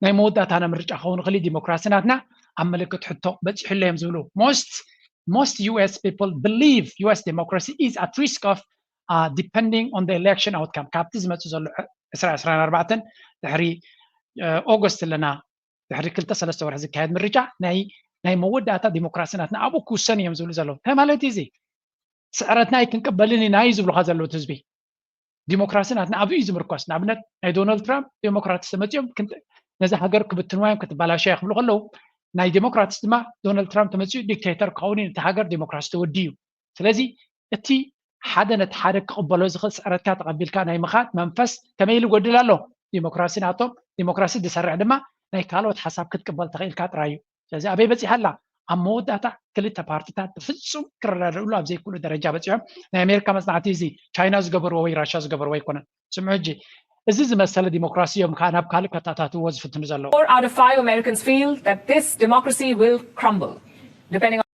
ናይ መወዳእታና ምርጫ ክኸውን ይኽእል እዩ። ዲሞክራሲ ናትና ኣብ ምልክት ሕቶ በጺሑ ኣሎ እዮም ዝብሉ። Most most U S people believe U S democracy is at risk of uh, depending on the election outcome። ካብቲ ዝመጽእ ዘሎ ዕስራ ዕስራን ኣርባዕተን ድሕሪ ኦገስት ኣለና፣ ድሕሪ ክልተ ሰለስተ ወርሒ ዝካየድ ምርጫ ናይ ናይ መወዳእታ ዲሞክራሲ ናትና ኣብኡ ክውሰን እዮም ዝብሉ ዘለዉ። እንታይ ማለት እዩ እዚ? ስዕረትና ኣይክንቅበልን ኢና እዩ ዝብሉካ ዘለዉ እቲ ህዝቢ። ዲሞክራሲ ናትና ኣብዚ እዩ ዝምርኮስ። ንኣብነት ናይ ዶናልድ ትራምፕ ዴሞክራትስ ተመፂኦም ክንጥ- ነዛ ሃገር ክብትንዋ እዮም ክትበላሸያ ክብሉ ከለዉ ናይ ዴሞክራትስ ድማ ዶናልድ ትራምፕ ተመፂኡ ዲክቴተር ክኸውን እዩ፣ ነቲ ሃገር ዴሞክራሲ ተወዲ እዩ። ስለዚ እቲ ሓደ ነቲ ሓደ ክቕበሎ ዝኽእል ስዕረትካ ተቐቢልካ ናይ ምኻድ መንፈስ ከመይ ኢሉ ይጎድል ኣሎ? ዲሞክራሲ ናቶም ዲሞክራሲ ዝሰርዕ ድማ ናይ ካልኦት ሓሳብ ክትቅበል ተኽኢልካ ጥራይ እዩ። ስለዚ ኣበይ በፂሓ ኣላ? ኣብ መወዳእታ ክልተ ፓርትታት ብፍፁም ክረዳድእሉ ኣብ ዘይክእሉ ደረጃ በፂሖም። ናይ ኣሜሪካ መፅናዕቲ እዚ ቻይና ዝገበርዎ ወይ ራሻ ዝገበርዎ ኣይኮነን። ስምዑ ሕጂ፣ እዚ ዝመሰለ ዲሞክራሲ እዮም ከዓ ናብ ካልእ ከተኣታትውዎ ዝፍትኑ ዘለዉ። Four out of five Americans feel that this democracy will crumble, depending on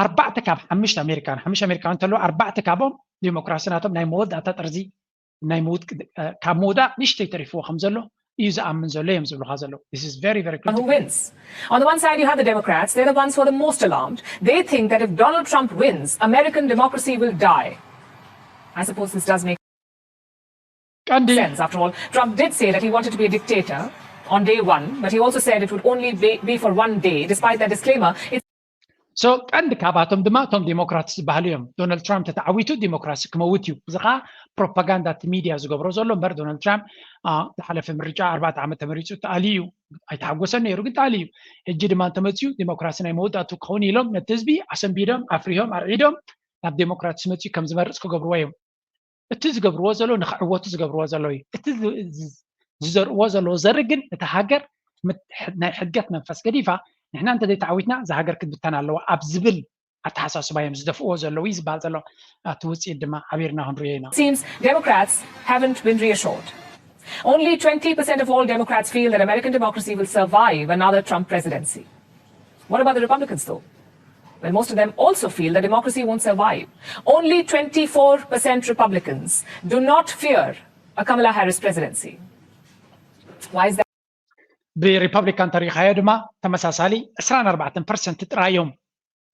ኣርባዕተ ካብ ሓሙሽተ ኣሜሪካን ሓሙሽተ ኣሜሪካን እንተለዉ ኣርባዕተ ካብኦም ዲሞክራሲ ናቶም ናይ መወዳእታ ጥርዚ ናይ ምውድ ካብ ምውዳቕ ንሽተይ ተሪፍዎ ከም ዘሎ እዩ ዝኣምን ዘሎ እዮም ዝብሉካ ዘለዉ። This is very very on who wins. On the one side, you have the Democrats. They're the ones who are the most alarmed. They think that if Donald Trump wins, American democracy will die. I suppose this does make ቀንዲ sense. After all, Trump did say that he wanted to be a dictator on day one, but he also said it would only be, be for one day. Despite that disclaimer, it's so ቀንዲ ካብኣቶም ድማ እቶም ዴሞክራትስ ዝበሃሉ እዮም። ዶናልድ ትራምፕ ተተዓዊቱ ዴሞክራሲ ክመውት እዩ። እዚ ከዓ ፕሮፓጋንዳ እቲ ሚድያ ዝገብሮ ዘሎ እምበር ዶናልድ ትራምፕ ዝሓለፈ ምርጫ ኣርባዕተ ዓመት ተመሪፁ ተኣልዩ እዩ። ኣይተሓጎሰን ነይሩ ግን ተኣልዩ እዩ። ሕጂ ድማ እንተመፅኡ ዴሞክራሲ ናይ መወዳእቱ ክኸውን ኢሎም ነቲ ህዝቢ ኣሰንቢዶም ኣፍሪሆም ኣርዒዶም ናብ ዴሞክራትስ መፅኡ ከም ዝመርፅ ክገብርዎ እዮም። እቲ ዝገብርዎ ዘለዉ ንኽዕወቱ ዝገብርዎ ዘለዉ እዩ። እቲ ዝዘርእዎ ዘለዉ ዘርኢ ግን እታ ሃገር ናይ ሕድገት መንፈስ ገዲፋ ንሕና እንተዘይተዓዊትና እዛ ሃገር ክትብተን ኣለዋ ኣብ ዝብል ኣተሓሳስባ እዮም ዝደፍእዎ ዘለዉ እዩ ዝበሃል ዘሎ። ኣብቲ ውፅኢት ድማ ሓቢርና ክንሪኦ ኢና። Seems Democrats haven't been reassured. Only twenty percent of all Democrats feel that American democracy will survive another Trump presidency. What about the Republicans, though? Well, most of them also feel that democracy won't survive. Only twenty-four percent Republicans do not fear a Kamala Harris presidency. Why is that? ብሪፐብሊካን ተሪኻዮ ድማ ተመሳሳሊ ዕስራን ኣርባዕተን ፐርሰንት ጥራይ እዮም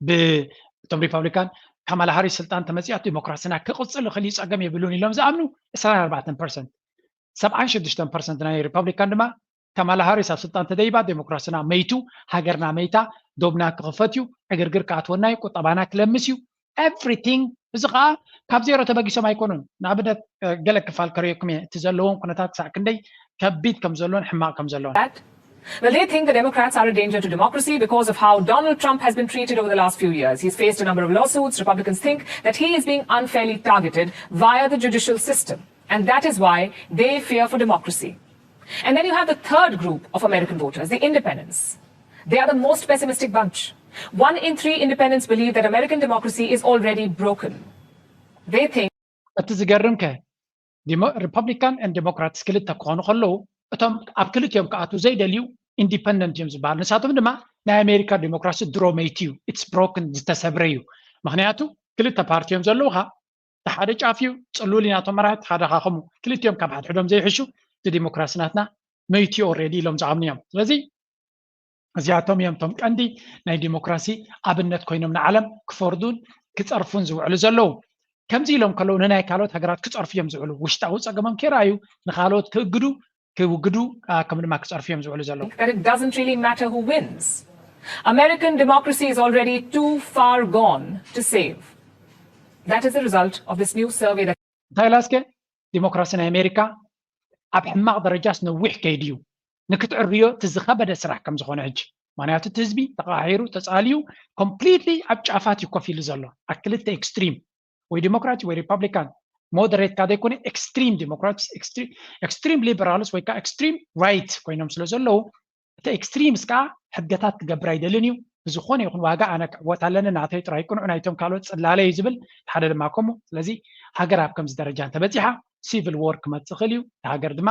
ብእቶም ሪፐብሊካን ካማላ ሃሪስ ስልጣን ተመፂኣት ዲሞክራሲና ክቕፅል ይኽእል እዩ፣ ፀገም የብሉን ኢሎም ዝኣምኑ ዕስራን ኣርባዕተን ፐርሰንት። ሰብዓን ሽዱሽተን ፐርሰንት ናይ ሪፐብሊካን ድማ ካማላ ሃሪስ ኣብ ስልጣን ተደይባ ዴሞክራሲና መይቱ፣ ሃገርና መይታ፣ ዶብና ክኽፈት እዩ፣ ዕግርግር ክኣትወና እዩ፣ ቁጠባና ክለምስ እዩ፣ everything። እዚ ከዓ ካብ ዜሮ ተበጊሶም ኣይኮኑን። ንኣብነት ገለ ክፋል ከርእየኩም እየ፣ እቲ ዘለዎም ኩነታት ክሳዕ ክንደይ ከቢድ ከም ዘሎን ሕማቕ ከም ዘሎን። Well, they think the Democrats are a danger to democracy because of how Donald Trump has been treated over the last few years. He's faced a number of lawsuits. Republicans think that he is being unfairly targeted via the judicial system, and that is why they fear for democracy. And then you have the third group of American voters, the independents. They are the most pessimistic bunch. One in three independents believe that American democracy is already broken. They think እቲ ዝገርም ከ ሪፐብሊካን ን ዴሞክራትስ ክልተ ክኾኑ ከለዉ እቶም ኣብ ክልቲኦም ክኣትዉ ዘይደልዩ ኢንዲፐንደንት እዮም ዝበሃል። ንሳቶም ድማ ናይ ኣሜሪካ ዴሞክራሲ ድሮ መይቲ እዩ፣ ኢትስ ብሮክን ዝተሰብረ እዩ። ምክንያቱ ክልተ ፓርቲ እዮም ዘለዉ። ካብ ሓደ ጫፍ እዩ ጽሉል ናቶም መራሕቲ ሓደ ካኸሙ ክልቲኦም ካብ ሓድሕዶም ዘይሕሹ እቲ ዴሞክራሲ ናትና መይቲ ኦልሬዲ ኢሎም ዝኣምኑ እዮም። ስለዚ እዚኣቶም እዮም እቶም ቀንዲ ናይ ዲሞክራሲ ኣብነት ኮይኖም ንዓለም ክፈርዱን ክጸርፉን ዝውዕሉ ዘለዉ። ከምዚ ኢሎም ከለዉ ንናይ ካልኦት ሃገራት ክጸርፉ እዮም ዝውዕሉ። ውሽጣዊ ጸገሞም ከይረኣዩ ንኻልኦት ክእግዱ ክውግዱ ከምኡ ድማ ክጸርፉ እዮም ዝውዕሉ ዘለዉ። That it doesn't really matter who wins. American democracy is already too far gone to save. That is the result of this new survey that እንታይ ኢላ እስከ ዲሞክራሲ ናይ ኣሜሪካ ኣብ ሕማቕ ደረጃስ ነዊሕ ከይዱ እዩ። ንክትዕርዮ እቲ ዝኸበደ ስራሕ ከም ዝኾነ ሕጂ ምክንያቱ እቲ ህዝቢ ተቃሒሩ ተጻልዩ ኮምፕሊትሊ ኣብ ጫፋት እዩ ኮፍ ኢሉ ዘሎ ኣብ ክልተ ኤክስትሪም ወይ ዲሞክራቲ ወይ ሪፐብሊካን ሞደሬት ካ ዘይኮነ ኤክስትሪም ዲሞክራትስ ኤክስትሪም ሊበራልስ ወይ ከዓ ኤክስትሪም ራይት ኮይኖም ስለ ዘለዉ እቲ ኤክስትሪምስ ከዓ ሕገታት ክገብር ኣይደልን እዩ። ብዝኾነ ይኹን ዋጋ ኣነ ክዕወት ኣለኒ ናተይ ጥራይ ቅኑዕ ናይቶም ካልኦት ጽላለ እዩ ዝብል ሓደ ድማ ከምኡ። ስለዚ ሃገር ኣብ ከምዚ ደረጃ እንተበጺሓ ሲቪል ዎር ክመጽእ ይኽእል እዩ። ሃገር ድማ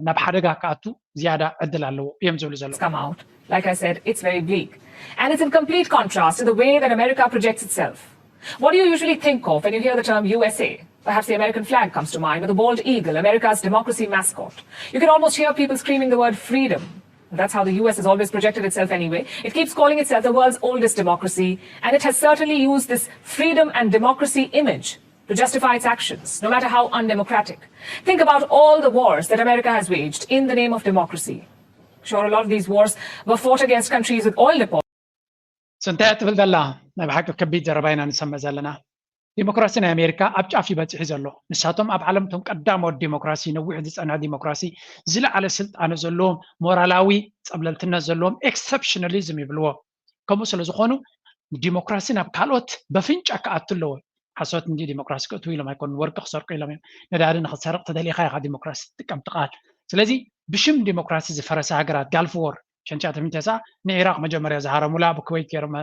ናብ ሓደጋ ክኣቱ ዝያዳ ዕድል ኣለዎ እዮም ዝብሉ ዘለዉ። Come out. Like I said, it's very bleak. And it's in complete contrast to the way that America projects itself. What do you usually think of when you hear the term U S A? Perhaps the American flag comes to mind, with a bald eagle, America's democracy mascot. You can almost hear people screaming the word freedom. That's how the U S has always projected itself anyway. It keeps calling itself the world's oldest democracy, and it has certainly used this freedom and democracy image to justify its actions, no matter how undemocratic. Think about all the wars that America has waged in the name of democracy. Sure, a lot of these wars were fought against countries with oil deposits. እንታይ ትብል ዘላ ናይ ብሓቂ ከቢድ ዘረባ ኢና ንሰምዕ ዘለና። ዲሞክራሲ ናይ ኣሜሪካ ኣብ ጫፍ ይበፅሒ ዘሎ። ንሳቶም ኣብ ዓለም እቶም ቀዳሞት ዲሞክራሲ ነዊሕ ዝፀንሐ ዲሞክራሲ ዝለዓለ ስልጣነ ዘለዎም ሞራላዊ ፀብለልትነት ዘለዎም ኤክሰፕሽናሊዝም ይብልዎ። ከምኡ ስለ ዝኾኑ ዲሞክራሲ ናብ ካልኦት በፍንጫ ክኣቱ ኣለዎ። ሓሶት እንዲ ዲሞክራሲ ክእትዉ ኢሎም ኣይኮኑን፣ ወርቂ ክሰርቁ ኢሎም እዮም። ነዳዲ ንክትሰርቕ ተደሊኻ ኢኻ ዲሞክራሲ ትጥቀም ትኽኣል። ስለዚ ብሽም ዲሞክራሲ ዝፈረሰ ሃገራት ጋልፍ ዎር ሸንቻ ተሚተሳ ንኢራቅ መጀመርያ ዝሃረሙላ ብኩወይት ገይሮም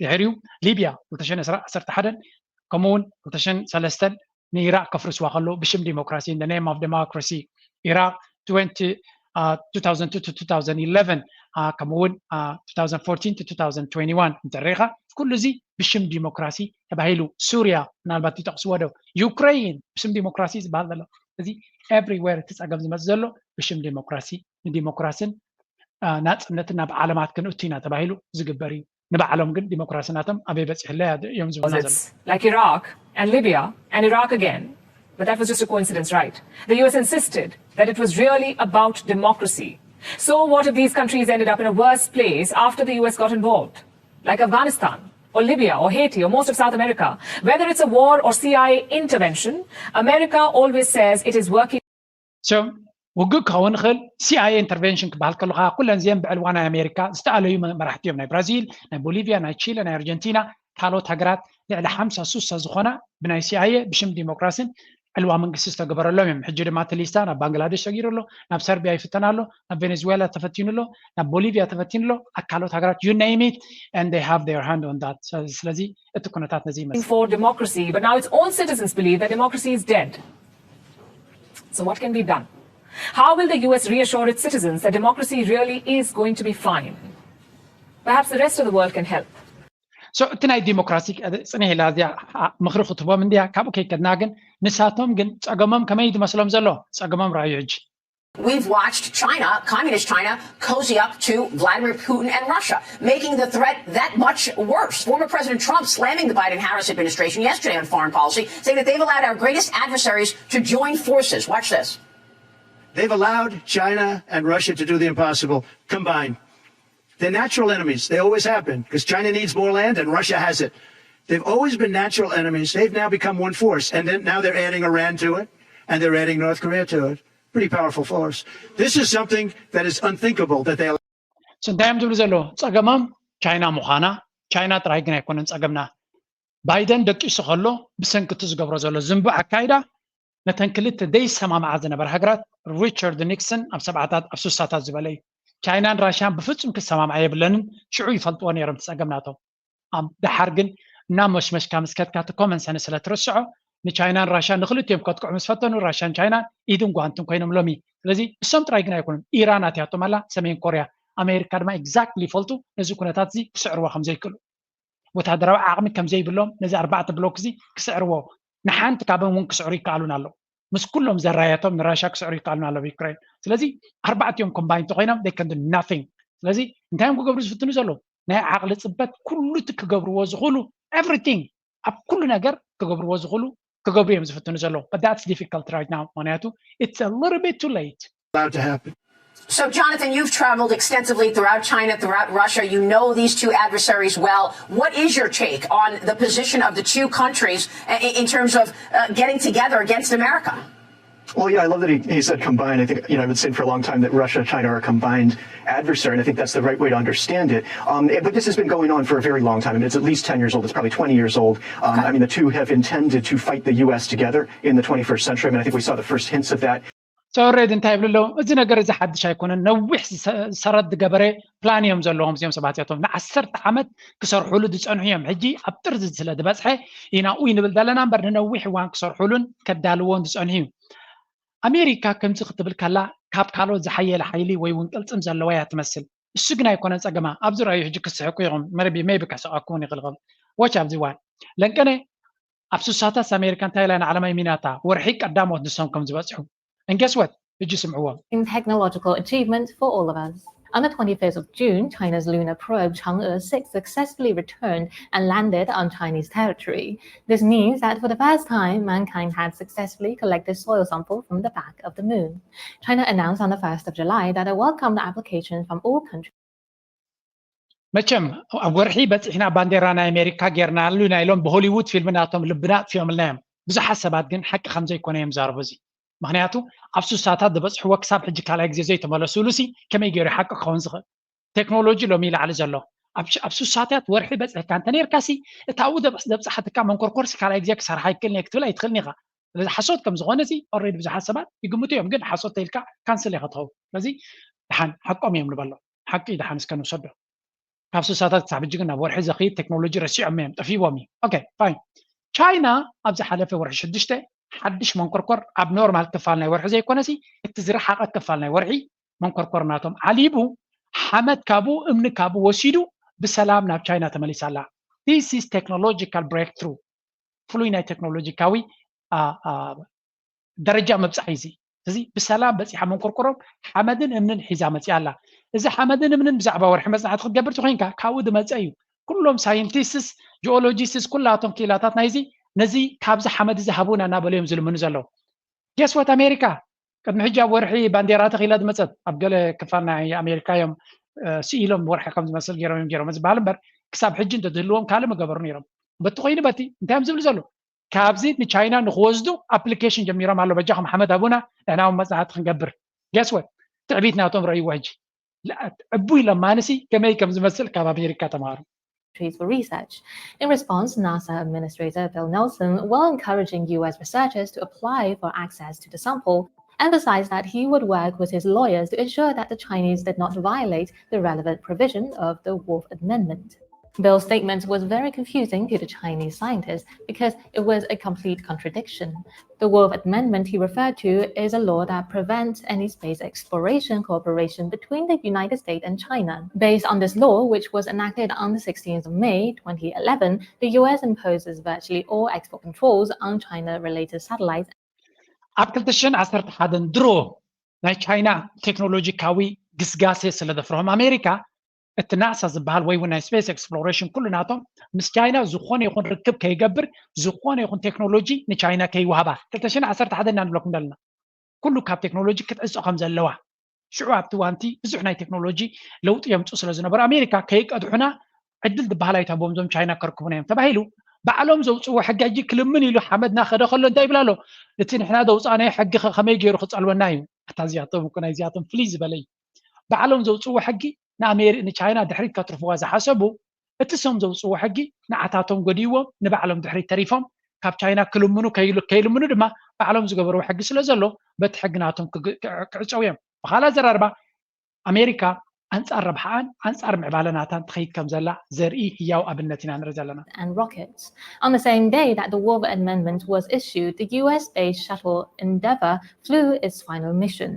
ድሕሪኡ ሊብያ ክልተ ሽሕን ዕስራን ዓሰርተ ሓደን ከምኡ እውን ክልተ ሽሕን ሰለስተን ንኢራቅ ከፍርስዋ ከለዉ ብሽም ዲሞክራሲ in the name of democracy ኢራቅ twenty uh, two thousand two to two thousand eleven uh, ከምኡ እውን uh, two thousand fourteen to two thousand twenty-one እንተሪኢኻ ኩሉ እዚ ብሽም ዲሞክራሲ ተባሂሉ ሱርያ ምናልባት ይጠቕስዎ ዶ ዩክሬን ብሽም ዲሞክራሲ ዝበሃል ዘሎ እዚ everywhere እቲ ጸገም ዝመጽእ ዘሎ ብሽም ዲሞክራሲ ንዲሞክራስን ናጽነትን ናብ ዓለማት ክንእቱ ኢና ተባሂሉ ዝግበር እዩ ንባዕሎም ግን ዲሞክራሲ ናቶም ኣበይ በጺሕለ እዮም ዝብሉና ዘሎ like Iraq and Libya and Iraq again. But that was just a coincidence, right? The U S insisted that it was really about democracy. So, what if these countries ended up in a worse place after the U S got involved? Like Afghanistan, or Libya, or Haiti, or most of South America. Whether it's a war or C I A intervention, America always says it is working. So ውግእ ክኸውን ይኽእል ሲኣይኤ ኢንተርቨንሽን ክበሃል ከሎ ከዓ ኩለን እዚአን ብዕልዋ ናይ ኣሜሪካ ዝተኣለዩ መራሕቲ እዮም ናይ ብራዚል ናይ ቦሊቪያ ናይ ቺለ ናይ ኣርጀንቲና ካልኦት ሃገራት ልዕሊ ሓምሳ ሱሳ ዝኾና ብናይ ሲኣይኤ ብሽም ዲሞክራሲን ዕልዋ መንግስቲ ዝተገበረሎም እዮም ሕጂ ድማ እቲ ሊስታ ናብ ባንግላደሽ ሰጊሩ ኣሎ ናብ ሰርቢያ ይፍተን ኣሎ ናብ ቬኔዙዌላ ተፈቲኑ ኣሎ ናብ ቦሊቪያ ተፈቲኑ ኣሎ ኣብ ካልኦት ሃገራት you name it and they have their hand on that ስለዚ እቲ ኩነታት ነዚ ይመስል for democracy, but now its own citizens believe that democracy is dead. So, what can be done? How will the U S reassure its citizens that democracy really is going to be fine? Perhaps the rest of the world can help. So እቲ ናይ ዲሞክራሲ ፅንሕ ኢላ እዚኣ ምኽሪ ክትቦም እንዲያ ካብኡ ከይከድና ግን ንሳቶም ግን ፀገሞም ከመይ ዝመስሎም ዘሎ ፀገሞም ረኣዩ ሕጂ We've watched China, communist China, cozy up to Vladimir Putin and Russia, making the threat that much worse. Former President Trump slamming the Biden Harris administration yesterday on foreign policy, saying that they've allowed our greatest adversaries to join forces. Watch this. They've allowed China and Russia to do the impossible combined. They're natural enemies. They always have been, because China needs more land and Russia has it. They've always been natural enemies. They've now become one force, and then now they're adding Iran to it, and they're adding North Korea to it. Pretty powerful force. This is something that is unthinkable that they እንታይ እዮም ዝብሉ ዘለዉ ፀገሞም ቻይና ምዃና ቻይና ጥራይ ግን ኣይኮነን ፀገምና ባይደን ደቂሱ ከሎ ብሰንኪ እቲ ዝገብሮ ዘሎ ዝንቡዕ ኣካይዳ ነተን ክልተ ዘይሰማምዓ ዝነበረ ሃገራት ሪቻርድ ኒክሰን ኣብ ሰብዓታት ኣብ ስሳታት ዝበለ እዩ። ቻይናን ራሽያን ብፍጹም ክሰማምዓ የብለንን። ሽዑ ይፈልጥዎ ነይሮም እቲ ጸገም ናቶም። ኣብ ደሓር ግን እናመሽመሽካ ምስ ከድካ እቲ ኮመን ሰንስ ስለ ትርስዖ፣ ንቻይናን ራሽያን ንክልቲኦም ከጥቅዑ ምስ ፈተኑ፣ ራሽያን ቻይናን ኢድን ጓንትን ኮይኖም ሎሚ። ስለዚ እሶም ጥራይ ግን ኣይኮኑን። ኢራን ኣትያቶም ኣላ፣ ሰሜን ኮርያ፣ ኣሜሪካ ድማ ኤግዛክትሊ ይፈልጡ ነዚ ኩነታት እዚ ክስዕርዎ ከም ዘይክእሉ፣ ወታደራዊ ዓቕሚ ከም ዘይብሎም ነዚ ኣርባዕተ ብሎክ እዚ ክስዕርዎ፣ ንሓንቲ ካብኦም እውን ክስዕሩ ይከኣሉን ኣለዉ። ምስ ኩሎም ዘራያቶም ንራሻ ክስዕሩ ይከኣሉን ኣለዉ ዩክሬን። ስለዚ ኣርባዕቲኦም ኮምባይን እንተኮይኖም they can do nothing። ስለዚ እንታይ እዮም ክገብሩ ዝፍትኑ ዘለዉ? ናይ ዓቕሊ ጽበት ኩሉ እቲ ክገብርዎ ዝኽእሉ ኤቭሪቲንግ፣ ኣብ ኩሉ ነገር ክገብርዎ ዝኽእሉ ክገብሩ እዮም ዝፍትኑ ዘለዉ። But that's difficult right now፣ ምክንያቱ it's a little bit too late። Allowed to happen. So, Jonathan, you've traveled extensively throughout China, throughout Russia. You know these two adversaries well. What is your take on the position of the two countries i- in terms of uh, getting together against America? Well, yeah, I love that he, he said combined. I think, you know, I've been saying for a long time that Russia and China are a combined adversary, and I think that's the right way to understand it. Um, but this has been going on for a very long time. I mean, it's at least ten years old. It's probably twenty years old. Um, I mean, the two have intended to fight the U S together in the twenty-first century. I mean, I think we saw the first hints of that. ሶሬድ እንታይ ይብሉ ኣለዉ? እዚ ነገር እዚ ሓድሽ ኣይኮነን። ነዊሕ ዝሰ- ሰረት ዝገበረ ፕላን እዮም ዘለዎም እዚኦም ሰባት እዚኣቶም። ንዓሰርተ ዓመት ክሰርሑሉ ዝጸንሑ እዮም። ሕጂ ኣብ ጥርዚ ስለ ዝበጽሐ ኢና ኡይ ንብል ዘለና እምበር ንነዊሕ እዋን ክሰርሑሉን ከዳልዎን ዝጸንሑ እዩ። ኣሜሪካ ከምዚ ክትብል ከላ ካብ ካልኦት ዝሓየለ ሓይሊ ወይ እውን ቅልጽም ዘለዋ እያ ትመስል። እሱ ግን ኣይኮነን ጸገማ። ኣብዚ ረኣዩ ሕጂ ክስሕቁ ኢኹም። መርቢ ሜቢ ከስቀኩም ይኽእል። ዎች ኣብዚ እዋን ለንቀነ ኣብ ስሳታት ኣሜሪካ እንታይ ኢላ ንዓለማይ ሚናታ ወርሒ ቀዳሞት ንሶም ከም ዝበጽሑ እንገስወት እጂ ስምዕዎም። In technological achievement for all of us. On the twenty-first of June, China's lunar probe Chang'e six successfully returned and landed on Chinese territory. This means that for the first time, mankind had successfully collected soil sample from the back of the moon. China announced on the first of July that it welcomed applications from all countries. መቸም ኣብ ወርሒ በፂሕና ባንዴራ ናይ ኣሜሪካ ጌርናሉ ኢና ኢሎም ብሆሊውድ ፊልም ናቶም ልብና ኣጥፊኦምልና እዮም። ብዙሓት ሰባት ግን ሓቂ ከም ዘይኮነ እዮም ዛረቡ። እዚ ምክንያቱ ኣብ ስሳታት ዝበፅሕዎ ክሳብ ሕጂ ካልኣይ ግዜ ዘይተመለሱሉ ሲ ከመይ ገይሩ ሓቂ ክኸውን ዝኽእል? ቴክኖሎጂ ሎሚ ይላዕሊ ዘሎ ኣብ ሽ- ኣብ ስሳታት ወርሒ በፅሕካ እንተ ነርካ ሲ እታኡ ዘብፅሓትካ መንኮርኮር ሲ ካልኣይ ግዜ ክሰርሓ ይክእል ክትብል ኣይትክእልን ኢካ። ስለዚ ሓሶት ከም ዝኾነ ሲ ኦሬዲ ብዙሓት ሰባት ይግምቱ እዮም፣ ግን ሓሶት ተይልካ ካንስል ኢካ ትኸውን። ስለዚ ድሓን ሓቆም እዮም ንበሎ፣ ሓቂ ድሓን እስከ ንውሰዶ። ካብ ስሳታት ክሳብ ሕጂ ግን ናብ ወርሒ ዘኽይድ ቴክኖሎጂ ረሲዖም እዮም፣ ጠፊዎም እዩ። ኦኬ ፋይን። ቻይና ኣብ ዝሓለፈ ወርሒ ሽዱሽተ ሓድሽ መንኮርኮር ኣብ ኖርማል ክፋል ናይ ወርሒ ዘይኮነሲ እቲ ዝረሓቐ ክፋል ናይ ወርሒ መንኮርኮር ናቶም ዓሊቡ ሓመድ ካብኡ እምኒ ካብኡ ወሲዱ ብሰላም ናብ ቻይና ተመሊሳ ኣላ። This is technological breakthrough። ፍሉይ ናይ ቴክኖሎጂካዊ ደረጃ መብፃሕ እዚ እዚ ብሰላም በፂሓ መንኮርኮሮም ሓመድን እምንን ሒዛ መፅያ ኣላ። እዚ ሓመድን እምንን ብዛዕባ ወርሒ መፅናዕቲ ክትገብር ተኮይንካ ካብኡ ዝመፀ እዩ። ኩሎም ሳይንቲስትስ ጂኦሎጂስትስ ኩላቶም ክኢላታት ናይዚ ነዚ ካብዚ ሓመድ እዚ ሃቡና እናበሉ እዮም ዝልምኑ ዘለዉ። ገስወት ኣሜሪካ ቅድሚ ሕጂ ኣብ ወርሒ ባንዴራ ተኺላ ዝመፀት ኣብ ገለ ክፋል ናይ ኣሜሪካ እዮም ስኢሎም ወርሒ ከም ዝመስል ገይሮም እዮም ገይሮም ዝበሃል እምበር ክሳብ ሕጂ እንተትህልዎም ካልእ መገበሩ ነይሮም። በቲ ኮይኑ በቲ እንታይ እዮም ዝብሉ ዘለዉ? ካብዚ ንቻይና ንክወስዱ ኣፕሊኬሽን ጀሚሮም ኣሎ። በጃኹም ሓመድ ሃቡና ንሕና እውን መፅናዕቲ ክንገብር። ገስወት ትዕቢት ናቶም ረእይዎ ሕጂ። ዕቡይ ለማንሲ ከመይ ከም ዝመስል ካብ ኣሜሪካ ተምሃሩ። For research. In response, NASA Administrator Bill Nelson, while encouraging U S researchers to apply for access to the sample, emphasized that he would work with his lawyers to ensure that the Chinese did not violate the relevant provision of the Wolf Amendment. Bill's statement was very confusing to the Chinese scientists because it was a complete contradiction. The Wolf Amendment he referred to is a law that prevents any space exploration cooperation between the United States and China. Based on this law, which was enacted on the sixteenth of May twenty eleven, the U S imposes virtually all export controls on China-related satellites. ኣብ ክልተ ሽሕን ዓሰርተ ሓደን ድሮ ናይ ቻይና ቴክኖሎጂካዊ ግስጋሴ ስለ ዘፍርሆም ኣሜሪካ እቲ ናሳ ዝበሃል ወይ እውን ናይ ስፔስ ኤክስፕሎሬሽን ኩሉ ናቶም ምስ ቻይና ዝኾነ ይኹን ርክብ ከይገብር ዝኾነ ይኹን ቴክኖሎጂ ንቻይና ከይወሃባ ክልተ ሽሕን ዓሰርተ ሓደን ኢና ንብለኩም ዘለና። ኩሉ ካብ ቴክኖሎጂ ክትዕጾ ከም ዘለዋ ሽዑ ኣብቲ ዋንቲ ብዙሕ ናይ ቴክኖሎጂ ለውጢ የምፁ ስለ ዝነበሩ ኣሜሪካ ከይቀድሑና ዕድል ዝበሃል ኣይትሃቦም እዞም ቻይና ከርክቡና እዮም ተባሂሉ ባዕሎም ዘውፅዎ ሕጊ ሕጂ ክልምን ኢሉ ሓመድ ናኸደ ከሎ እንታይ ይብል ኣሎ? እቲ ንሕና ዘውፃእናዮ ሕጊ ከ ከመይ ገይሩ ክፀልወና እዩ? ኣታ እዚኣቶም እኮ ናይዚኣቶም ፍልይ ዝበለ እዩ። ባዕሎም ዘውፅዎ ሕጊ ንኣሜሪ ንቻይና ድሕሪት ከትርፍዋ ዝሓሰቡ እቲ ሶም ዘውፅዎ ሕጊ ንዓታቶም ጎዲዎም ንባዕሎም ድሕሪት ተሪፎም ካብ ቻይና ክልምኑ ከይልምኑ ድማ ባዕሎም ዝገበርዎ ሕጊ ስለ ዘሎ በቲ ሕጊ ናቶም ክግ- ክዕ- ክዕፀው እዮም። ብኻልእ ኣዘራርባ ኣሜሪካ ኣንፃር ረብሓኣን ኣንፃር ምዕባለ ናታን ትኸይድ ከም ዘላ ዘርኢ ህያው ኣብነት ኢና ንርኢ ዘለና። and rockets. On the same day that the Wolf Amendment was issued, the U S-based shuttle Endeavour flew its final mission.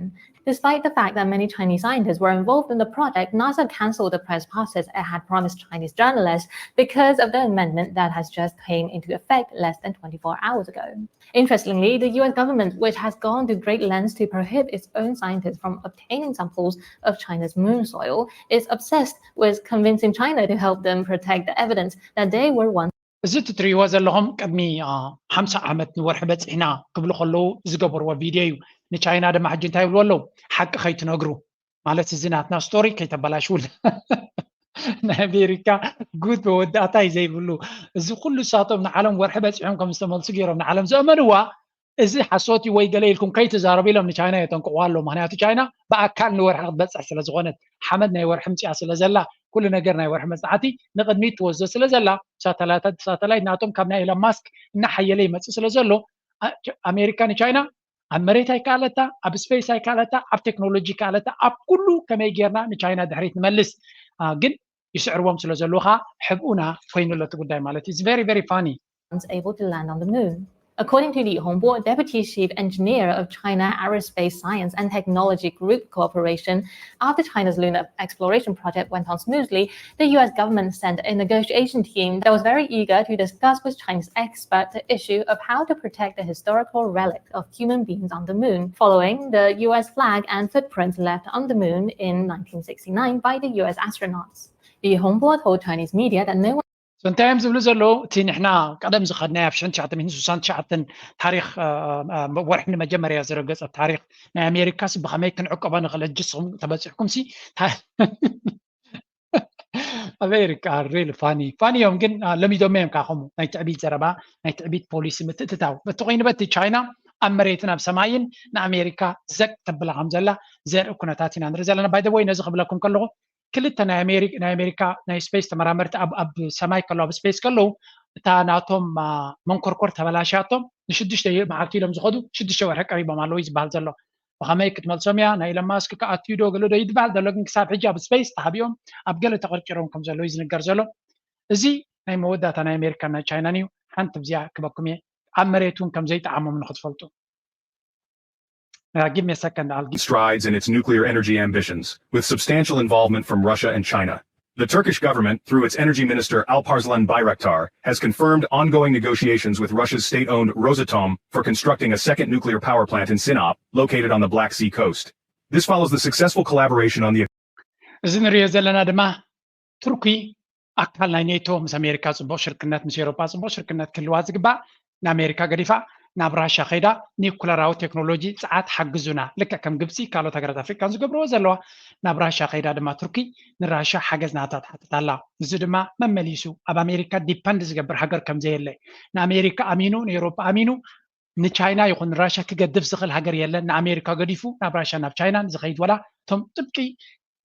Despite the fact that many Chinese scientists were involved in the project, NASA cancelled the press passes it had promised Chinese journalists because of the amendment that has just came into effect less than twenty-four hours ago. Interestingly, the U S government, which has gone to great lengths to prohibit its own scientists from obtaining samples of China's moon soil, is obsessed with convincing China to help them protect the evidence that they were once እዚ እትሪእዎ ዘለኹም ቅድሚ ሓምሳ ዓመት ንወርሒ በፂሕና ክብሉ ከለዉ ዝገበርዎ ቪድዮ እዩ። ንቻይና ድማ ሕጂ እንታይ ይብልዎ ኣለዉ? ሓቂ ከይትነግሩ ማለት እዚ ናትና ስቶሪ ከይተበላሽውል ናይ ኣሜሪካ ጉድ መወዳእታ እዩ ዘይብሉ። እዚ ኩሉ ሳቶም ንዓለም ወርሒ በፂሖም ከም ዝተመልሱ ገይሮም ንዓለም ዘእመንዋ እዚ ሓሶት እዩ ወይ ገለ ኢልኩም ከይትዛረቡ ኢሎም ንቻይና የጠንቅቑዋ ኣለዉ። ምክንያቱ ቻይና ብኣካል ንወርሒ ክትበፅሕ ስለ ዝኾነት ሓመድ ናይ ወርሒ ምፅኣ ስለ ዘላ ኩሉ ነገር ናይ ወርሒ መፅናዕቲ ንቕድሚት ትወስዶ ስለ ዘላ ሳተላይት ናቶም ካብ ናይ ኢሎን ማስክ እናሓየለ ይመፅእ ስለ ዘሎ ኣሜሪካ ንቻይና ኣብ መሬት ኣይከኣለታ፣ ኣብ ስፔስ ኣይከኣለታ፣ ኣብ ቴክኖሎጂ ከኣለታ፣ ኣብ ኩሉ ከመይ ጌርና ንቻይና ድሕሪት ንመልስ ግን ይስዕርዎም ስለ ዘለዉ ከዓ ሕብኡና ኮይኑ ኣሎ እቲ ጉዳይ ማለት እዩ። It's very very funny. Able to land on the moon. According to Li Hongbo, Deputy Chief Engineer of China Aerospace Science and Technology Group Corporation, after China's lunar exploration project went on smoothly, the U S government sent a negotiation team that was very eager to discuss with Chinese experts the issue of how to protect the historical relic of human beings on the moon, following the U S flag and footprints left on the moon in nineteen sixty-nine by the U S astronauts. Li Hongbo told Chinese media that no one So እንታይ እዮም ዝብሉ ዘለዉ? እቲ ንሕና ቀደም ዝኸድናዮ ኣብ ሽሕን ትሽዓተ ሚእትን ስሳን ትሽዓተን ታሪኽ ወርሒ ንመጀመርያ ዝረገጸ ታሪኽ ናይ ኣሜሪካስ ብኸመይ ክንዕቀቦ ንኽእል? ሕጂ ንስኹም ተበፂሕኩም ሲ ኣሜሪካ ሪል ፋኒ ፋኒ እዮም ግን ለሚዶም እዮም ካኸሙ ናይ ትዕቢት ዘረባ ናይ ትዕቢት ፖሊሲ ምትእትታው በቲ ኮይኑ በቲ ቻይና ኣብ መሬትን ኣብ ሰማይን ንኣሜሪካ ዘቅ ተብላ ከም ዘላ ዘርኢ ኩነታት ኢና ንርኢ ዘለና። ባይደወይ ነዚ ክብለኩም ከለኹ ክልተ ናይ ኣሜሪካ ናይ ስፔስ ተመራመርቲ ኣብ ሰማይ ከለዉ ኣብ ስፔስ ከለዉ እታ ናቶም መንኮርኮር ተበላሽያቶም ንሽዱሽተ መዓልቲ ኢሎም ዝኸዱ ሽዱሽተ ወርሒ ቀሪቦም ኣለዉ እዩ ዝበሃል ዘሎ። ብኸመይ ክትመልሶም እያ ናይ ኢሎን ማስክ ክኣትዩ ዶ ገለ ዶ ይትበሃል ዘሎ ግን ክሳብ ሕጂ ኣብ ስፔስ ተሃቢኦም ኣብ ገለ ተቐርቂሮም ከም ዘለዉ እዩ ዝንገር ዘሎ። እዚ ናይ መወዳእታ ናይ ኣሜሪካን ናይ ቻይናን እዩ። ሓንቲ ብዚኣ ክበኩም እየ ኣብ መሬት እውን ከም ዘይጠዓሞም ንክትፈልጡ። Uh, give me a second. I'll give strides in its nuclear energy ambitions, with substantial involvement from Russia and China. The Turkish government, through its energy minister Alparslan Bayraktar, has confirmed ongoing negotiations with Russia's state-owned Rosatom for constructing a second nuclear power plant in Sinop, located on the Black Sea coast. This follows the successful collaboration on the እዚ ንሪኦ ዘለና ድማ ቱርኪ ኣካል ናይ ኔቶ ምስ ኣሜሪካ ፅቡቕ ሽርክነት ምስ ኤሮጳ ፅቡቕ ሽርክነት ክህልዋ ዝግባእ ንኣሜሪካ ገዲፋ ናብ ራሻ ከይዳ ኒኩለራዊ ቴክኖሎጂ ፀዓት ሓግዙና ልክዕ ከም ግብፂ ካልኦት ሃገራት ኣፍሪቃን ዝገብርዎ ዘለዋ ናብ ራሻ ከይዳ ድማ ቱርኪ ንራሻ ሓገዝ ናታ ትሓትት ኣላ። እዚ ድማ መመሊሱ ኣብ ኣሜሪካ ዲፐንድ ዝገብር ሃገር ከም ዘየለ ንኣሜሪካ ኣሚኑ ንኤሮጳ ኣሚኑ ንቻይና ይኹን ንራሻ ክገድፍ ዝኽእል ሃገር የለን። ንኣሜሪካ ገዲፉ ናብ ራሻ ናብ ቻይናን ዝኸይድ ወላ እቶም ጥብቂ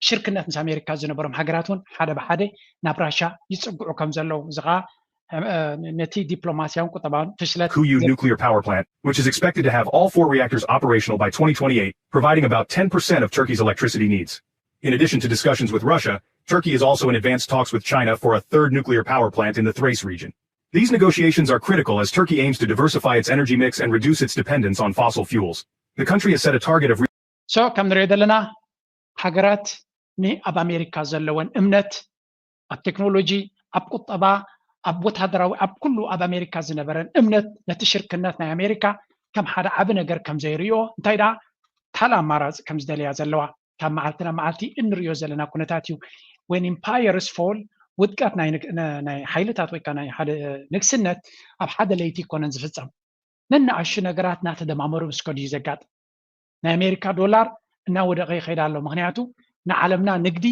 ሽርክነት ምስ ኣሜሪካ ዝነበሮም ሃገራት እውን ሓደ ብሓደ ናብ ራሻ ይፅግዑ ከም ዘለዉ እዚ ከዓ ነቲ ዲፕሎማስያውን ቁጠባውን ፍሽለት Kuyu nuclear power plant, which is expected to have all four reactors operational by twenty twenty-eight, providing about ten percent of Turkey's electricity needs. In addition to discussions with Russia, Turkey is also in advanced talks with China for a third nuclear power plant in the Thrace region. These negotiations are critical as Turkey aims to diversify its energy mix and reduce its dependence on fossil fuels. The country has set a target of so ከም ንሪኦ ዘለና ሃገራት ንኣብ ኣሜሪካ ዘለወን እምነት ኣብ ቴክኖሎጂ ኣብ ቁጠባ ኣብ ወታደራዊ ኣብ ኩሉ ኣብ ኣሜሪካ ዝነበረን እምነት ነቲ ሽርክነት ናይ ኣሜሪካ ከም ሓደ ዓቢ ነገር ከም ዘይርእዮ እንታይ ደኣ ካልእ ኣማራፂ ከም ዝደልያ ዘለዋ ካብ መዓልቲ ናብ መዓልቲ እንሪኦ ዘለና ኩነታት እዩ። When empires fall ውድቀት ናይ ሓይልታት ወይ ናይ ሓደ ንግስነት ኣብ ሓደ ለይቲ ይኮነን ዝፍፀም ነናኣሹ ነገራት እናተደማመሩ ምስ ከዱ እዩ ዘጋጥም። ናይ ኣሜሪካ ዶላር እናወደቐ ይኸይድ ኣሎ። ምክንያቱ ንዓለምና ንግዲ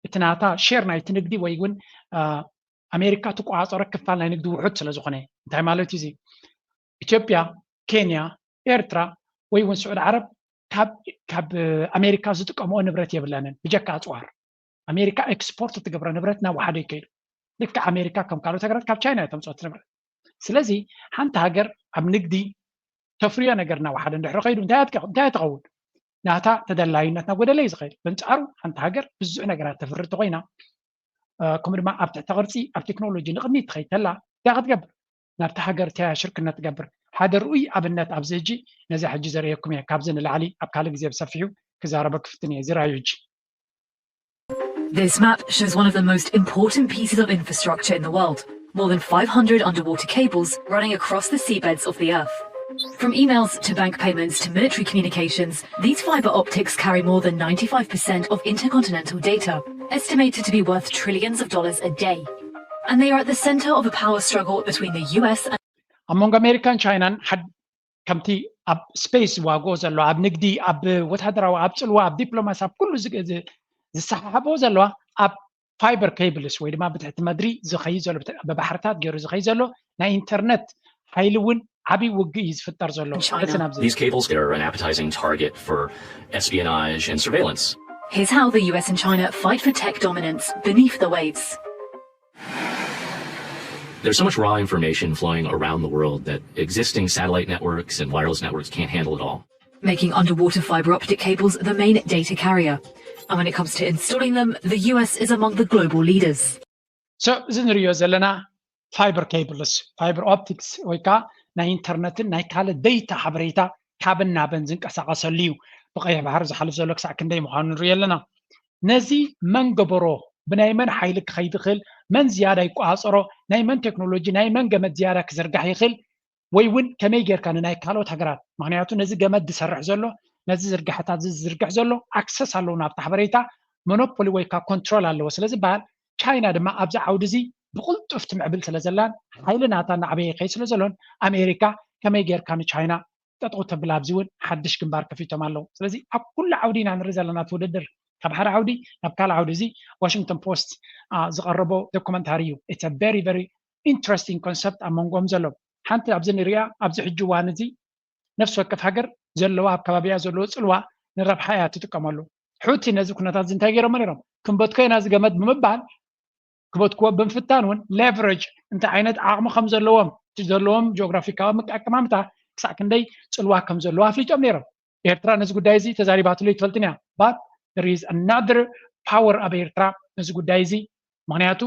እቲ ናታ ሼር ናይቲ ንግዲ ወይ እውን ኣሜሪካ ትቆፃፀሮ ክፋል ናይ ንግዲ ውሑድ ስለ ዝኾነ እንታይ ማለት እዩ? ኢትዮጵያ፣ ኬንያ፣ ኤርትራ ወይ እውን ስዑድ ዓረብ ካብ ኣሜሪካ ዝጥቀምኦ ንብረት የብለንን ብጀካ ኣፅዋር። ኣሜሪካ ኤክስፖርት እትገብሮ ንብረት ናብ ወሓደ ይከይዱ። ልክዕ ኣሜሪካ ከም ካልኦት ሃገራት ካብ ቻይና እያ ተምፅኦ እቲ ንብረት። ስለዚ ሓንቲ ሃገር ኣብ ንግዲ ተፍርዮ ነገር እናወሓደ እንድሕሪ ከይዱ እንታይ ኣትከ- እንታይ ትኸውን? ናታ ተደላዩነት ናብ ጎደለ እዩ ዝኸይድ። በንጻሩ ሓንቲ ሃገር ብዙሕ ነገራት ተፍሪ እንተኮይና፣ እ፣ ከምኡ ድማ ኣብ ትሕተ ቅርጺ፣ ኣብ ቴክኖሎጂ ንቕድሚት ትኸይድ ተላ እንታይ ክትገብር? ናብቲ ሃገር እቲያ ሽርክነት ትገብር። ሓደ ርኡይ ኣብነት ኣብዚ ሕጂ ነዚ ሕጂ ዘርእየኩም እየ። ካብዚ ንላዕሊ ኣብ ካልእ ግዜ ብሰፊሑ ክዛረበ ክፍትን እየ። እዚ ራእዩ ሕጂ This map shows one of the most important pieces of infrastructure in the world. More than five hundred underwater cables running across the seabeds of the Earth. From emails to bank payments to military communications, these fiber optics carry more than ninety-five percent of intercontinental data, estimated to be worth trillions of dollars a day. And they are at the center of a power struggle between the U S and ኣብ መንጎ ኣሜሪካን ቻይናን ሓድ ከምቲ ኣብ ስፔስ ዝዋግኦ ዘሎ፣ ኣብ ንግዲ፣ ኣብ ወታደራዊ፣ ኣብ ጽልዋ፣ ኣብ ዲፕሎማሲ፣ ኣብ ኩሉ ዝ- ዝ- ዝሰሓሓቦ ዘለዋ ኣብ ፋይበር ኬብልስ ወይ ድማ ብትሕቲ መድሪ ዝኸይድ ዘሎ ብተ- ብባሕርታት ገይሩ ዝኸይድ ዘሎ ናይ ኢንተርነት ሓይሊ እውን ዓብዪ ውግእ እዩ ዝፍጠር ዘሎ። China. Listen up. These cables are an appetizing target for espionage and surveillance. Here's how the U S and China fight for tech dominance beneath the waves. There's so much raw information flowing around the world that existing satellite networks and wireless networks can't handle it all. Making underwater fiber optic cables the main data carrier. And when it comes to installing them, the U S is among the global leaders. So እዚ ንሪኦ ዘለና ፋይበር ኬብልስ፣ ፋይበር ኦፕቲክስ ወይ ከዓ ናይ ኢንተርነትን ናይ ካልእ ደይታ ሓበሬታ ካብን ናብን ዝንቀሳቐሰሉ እዩ። ብቀይሕ ባሕሪ ዝሓልፍ ዘሎ ክሳዕ ክንደይ ምዃኑ ንሪኦ ኣለና። ነዚ መን ገበሮ፣ ብናይ መን ሓይሊ ክኸይድ ይኽእል፣ መን ዝያዳ ይቆፃፀሮ፣ ናይ መን ቴክኖሎጂ ናይ መን ገመድ ዝያዳ ክዝርጋሕ ይኽእል፣ ወይ እውን ከመይ ጌርካ ንናይ ካልኦት ሃገራት፣ ምክንያቱ ነዚ ገመድ ዝሰርሕ ዘሎ፣ ነዚ ዝርጋሕታት እዚ ዝዝርግሕ ዘሎ ኣክሰስ ኣለዎ ናብቲ ሓበሬታ፣ ሞኖፖሊ ወይ ከዓ ኮንትሮል ኣለዎ ስለ ዝበሃል፣ ቻይና ድማ ኣብዚ ዓውዲ እዚ ብቕልጡፍ ትምዕብል ስለ ዘላን ሓይሊ ናታ እናዓበየ ይኸይድ ስለ ዘሎን ኣሜሪካ ከመይ ጌርካ ንቻይና ጠጠው ተብል ኣብዚ እውን ሓድሽ ግንባር ከፊቶም ኣለዉ። ስለዚ ኣብ ኩሉ ዓውዲ ኢና ንርኢ ዘለና እቲ ውድድር ካብ ሓደ ዓውዲ ናብ ካልእ ዓውዲ። እዚ ዋሽንግተን ፖስት ዝቐረቦ ዶኩመንታሪ እዩ። It's a very very interesting concept ኣብ መንጎኦም ዘሎ። ሓንቲ ኣብዚ ንሪኣ ኣብዚ ሕጂ እዋን እዚ ነፍሲ ወከፍ ሃገር ዘለዋ ኣብ ከባቢያ ዘለዎ ፅልዋ ንረብሓ እያ ትጥቀመሉ። ሑቲ ነዚ ኩነታት እዚ እንታይ ገይሮሞ ነይሮም? ክንበትኮ ኢና እዚ ገመድ ብምባል ክበትክዎ ብምፍታን እውን ሌቨሬጅ እንታይ ዓይነት ዓቕሚ ከም ዘለዎም እቲ ዘለዎም ጂኦግራፊካዊ ኣቀማምጣ ክሳዕ ክንደይ ፅልዋ ከም ዘለዎ ኣፍሊጦም ነይሮም። ኤርትራ ነዚ ጉዳይ እዚ ተዛሪባትሉ ኣይትፈልጥን እያ። But there is another power ኣብ ኤርትራ ነዚ ጉዳይ እዚ። ምክንያቱ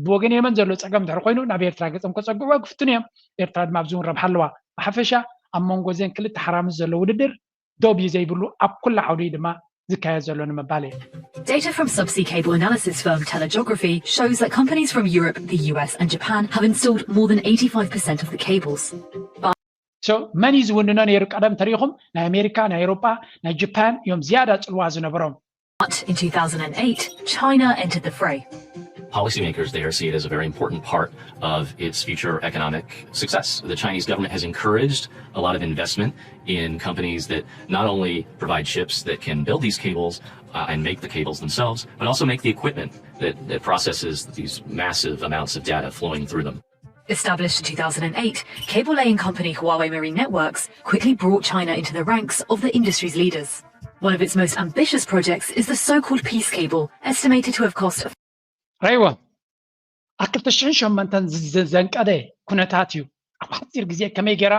ብወገን የመን ዘሎ ፀገም ድሕሪ ኮይኑ ናብ ኤርትራ ገፆም ከፀግዕዎ ክፍትኑ እዮም። ኤርትራ ድማ ኣብዚ እውን ረብሓ ኣለዋ። ብሓፈሻ ኣብ መንጎ እዘን ክልተ ሓራምዝ ዘሎ ውድድር ዶብ እዩ ዘይብሉ፣ ኣብ ኩሉ ዓውዲ ድማ ዝካየድ ዘሎ ንምባል እዩ። Data from subsea cable analysis firm Telegeography shows that companies from Europe, the U S, and Japan have installed more than eighty-five percent of the cables. So መን እዩ ዝውንኖ ነይሩ? ቀደም ተሪኢኹም ናይ ኣሜሪካ፣ ናይ ኤውሮጳ፣ ናይ ጃፓን እዮም ዝያዳ ፅልዋ ዝነበሮም። But in two thousand and eight, China entered the fray. Policymakers there see it as a very important part of its future economic success. The Chinese government has encouraged a lot of investment in companies that not only provide chips that can build these cables uh, and make the cables themselves, but also make the equipment that, that processes these massive amounts of data flowing through them. Established in two thousand and eight, cable laying company Huawei Marine Networks quickly brought China into the ranks of the industry's leaders. One of its most ambitious projects is the so called Peace Cable, estimated to have cost ረይዎ ኣብ ክልተ ሽሕን ሸሞንተን ዘንቀደ ኩነታት እዩ። ኣብ ሓፂር ግዜ ከመይ ገይራ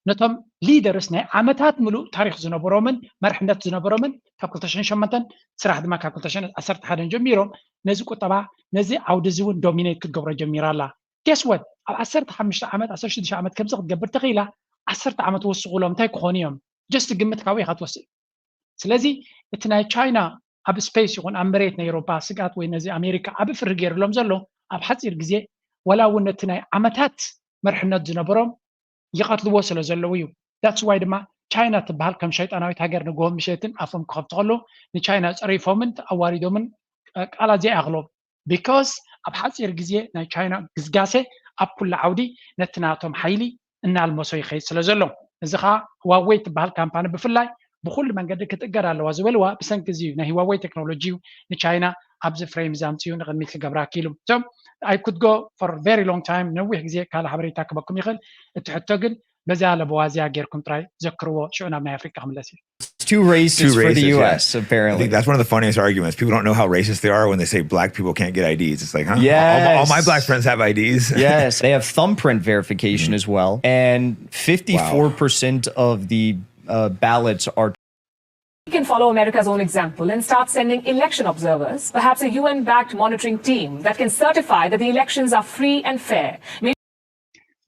ነቶም ሊደርስ ናይ ዓመታት ምሉእ ታሪክ ዝነበሮምን መርሕነት ዝነበሮምን ካብ ክልተ ሽሕን ሸሞንተን ስራሕ ድማ ካብ ክልተ ሽሕን ዓሰርተ ሓደን ጀሚሮም ነዚ ቁጠባ ነዚ ዓውዲ እዚ እውን ዶሚኔት ክትገብሮ ጀሚራ ኣላ። Guess what? ኣብ ዓሰርተ ሓሙሽተ ዓመት ዓሰርተ ሽዱሽተ ዓመት ከምዚ ክትገብር ተኽኢላ ዓሰርተ ዓመት ወስኹሎም እንታይ ክኾኑ እዮም? ጀስት ግምት ካብኡ ኢኻ ትወስድ። ስለዚ እቲ ናይ ቻይና ኣብ ስፔስ ይኹን ኣብ መሬት ናይ ኤውሮፓ ስግኣት ወይ ነዚ ኣሜሪካ ዓቢ ፍርሂ ገይርሎም ዘሎ ኣብ ሓፂር ግዜ ወላ እውን ነቲ ናይ ዓመታት መርሕነት ዝነበሮም ይቐትልዎ ስለ ዘለዉ እዩ። That's why ድማ ቻይና ትበሃል ከም ሸይጣናዊት ሃገር ንግሆ ምሸትን ኣፎም ክኸፍቱ ከለዉ ንቻይና ፀሪፎምን ኣዋሪዶምን ቃላት ዘይኣኽሎም። Because ኣብ ሓፂር ግዜ ናይ ቻይና ግስጋሴ ኣብ ኩሉ ዓውዲ ነቲ ናቶም ሓይሊ እናልመሶ ይኸይድ ስለ ዘሎ፣ እዚ ከዓ ህዋዌይ ትበሃል ካምፓኒ ብፍላይ ብኩሉ መንገዲ ክትእገድ ኣለዋ ዝበልዋ ብሰንኪ እዚ እዩ። ናይ ህዋዌይ ቴክኖሎጂ እዩ ንቻይና ኣብዚ ፍሬም እዚ ኣምፅኡ ንቕድሚት ክገብራ ኣኪሉ። So I could go for a very long time፣ ነዊሕ ግዜ ካልእ ሓበሬታ ክበኩም ይኽእል። እቲ ሕቶ ግን በዚኣ ለበዋ እዚኣ ጌርኩም ጥራይ ዘክርዎ፣ ሽዑ ናብ ናይ ኣፍሪቃ ክምለስ እዩ። Too racist Too for the racist, yeah. U S, I apparently. think that's one of the funniest arguments. People don't know how racist they are when they say black people can't get I Ds. It's like, huh? All, all my Yes. black friends have I Ds. Yes, they have thumbprint verification as well. And fifty-four percent of the uh, ballots are We can follow America's own example and start sending election observers, perhaps a U N backed monitoring team that can certify that the elections are free and fair.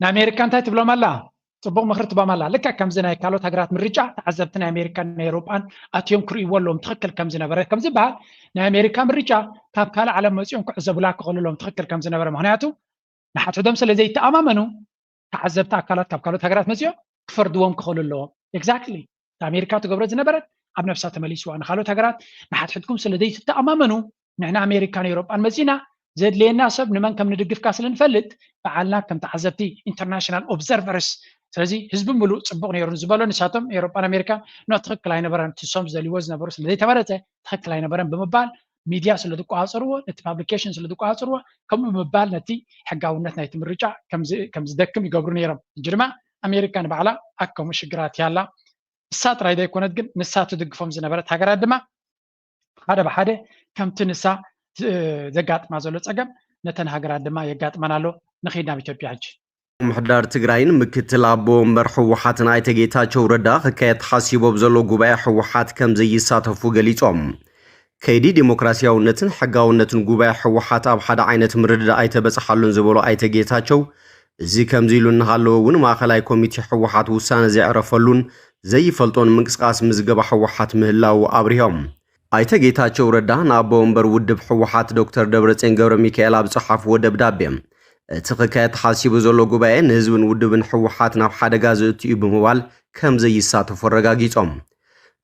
ንኣሜሪካ እንታይ ትብሎም ኣላ? ፅቡቕ ምኽሪ ትቦም ኣላ። ልክዕ ከምዚ ናይ ካልኦት ሃገራት ምርጫ ተዓዘብቲ ናይ ኣሜሪካን ናይ ኤውሮጳን ኣትዮም ክርእይዎ ኣለዎም ትኽክል ከም ዝነበረ ከም ዝበሃል፣ ናይ ኣሜሪካ ምርጫ ካብ ካልእ ዓለም መፂኦም ክዕዘቡላ ክኽእሉ ኣለዎም ትኽክል ከም ዝነበረ። ምክንያቱ ንሓድሕዶም ስለ ዘይተኣማመኑ ተዓዘብቲ ኣካላት ካብ ካልኦት ሃገራት መፂኦም ክፈርድዎም ክኽእሉ ኣለዎም። Exactly ኣሜሪካ ትገብሮ ዝነበረት ኣብ ነብሳ ተመሊስዋ። ንካልኦት ሃገራት ንሓድሕድኩም ስለ ዘይትተኣማመኑ ንሕና ኣሜሪካን ኤውሮጳን መፂና ዘድልየና ሰብ ንመን ከም ንድግፍካ ስለ ንፈልጥ በዓልና ከም ተዓዘብቲ international observers፣ ስለዚ ህዝቢ ምሉእ ፅቡቕ ነይሩ ዝበሎ ንሳቶም ኤውሮጳን ኣሜሪካን ኖ ትኽክል ኣይነበረን፣ ትሶም ዝደልይዎ ዝነበሩ ስለ ዘይተመረፀ ትኽክል ኣይነበረን ብምባል ሚድያ ስለ ዝቆፃፀርዎ፣ ነቲ ፓብሊኬሽን ስለ ዝቆፃፀርዎ ከምኡ ብምባል ነቲ ሕጋውነት ናይቲ ምርጫ ከም ዝ- ከም ዝደክም ይገብሩ ነይሮም። ሕጂ ድማ ኣሜሪካ ንባዕላ ኣብ ከምኡ ሽግራት ያላ። ንሳ ጥራይ ዘይኮነት ግን ንሳ ትድግፎም ዝነበረት ሃገራት ድማ ሓደ ብሓደ ከምቲ ንሳ እ፣ ዘጋጥማ ዘሎ ፀገም ነተን ሃገራት ድማ የጋጥመን ኣሎ። ንኸይድ ናብ ኢትዮጵያ ሕጂ። ምምሕዳር ትግራይን ምክትል ኣቦ ወንበር ህወሓትን ኣይተ ጌታቸው ረዳ ክካየድ ተሓሲቡ ኣብ ዘሎ ጉባኤ ህወሓት ከም ዘይሳተፉ ገሊጾም። ከይዲ ዲሞክራሲያውነትን ሕጋውነትን ጉባኤ ህወሓት ኣብ ሓደ ዓይነት ምርድዳእ ኣይተበፅሓሉን ዝበሉ ኣይተ ጌታቸው፣ እዚ ከምዚ ኢሉ እናሃለወ እውን ማእኸላይ ኮሚቴ ህወሓት ውሳነ ዘየዕረፈሉን ዘይፈልጦን ምንቅስቃስ ምዝገባ ህወሓት ምህላዉ ኣብሪሆም። ኣይተ ጌታቸው ረዳ ንኣቦ ወንበር ውድብ ህወሓት ዶክተር ደብረፅዮን ገብረ ሚካኤል ኣብ ዝፀሓፍዎ ደብዳቤ፣ እቲ ክካየድ ተሓሲቡ ዘሎ ጉባኤ ንህዝብን ውድብን ህወሓት ናብ ሓደጋ ዘእቱ እዩ ብምባል ከም ዘይሳተፉ ኣረጋጊጾም።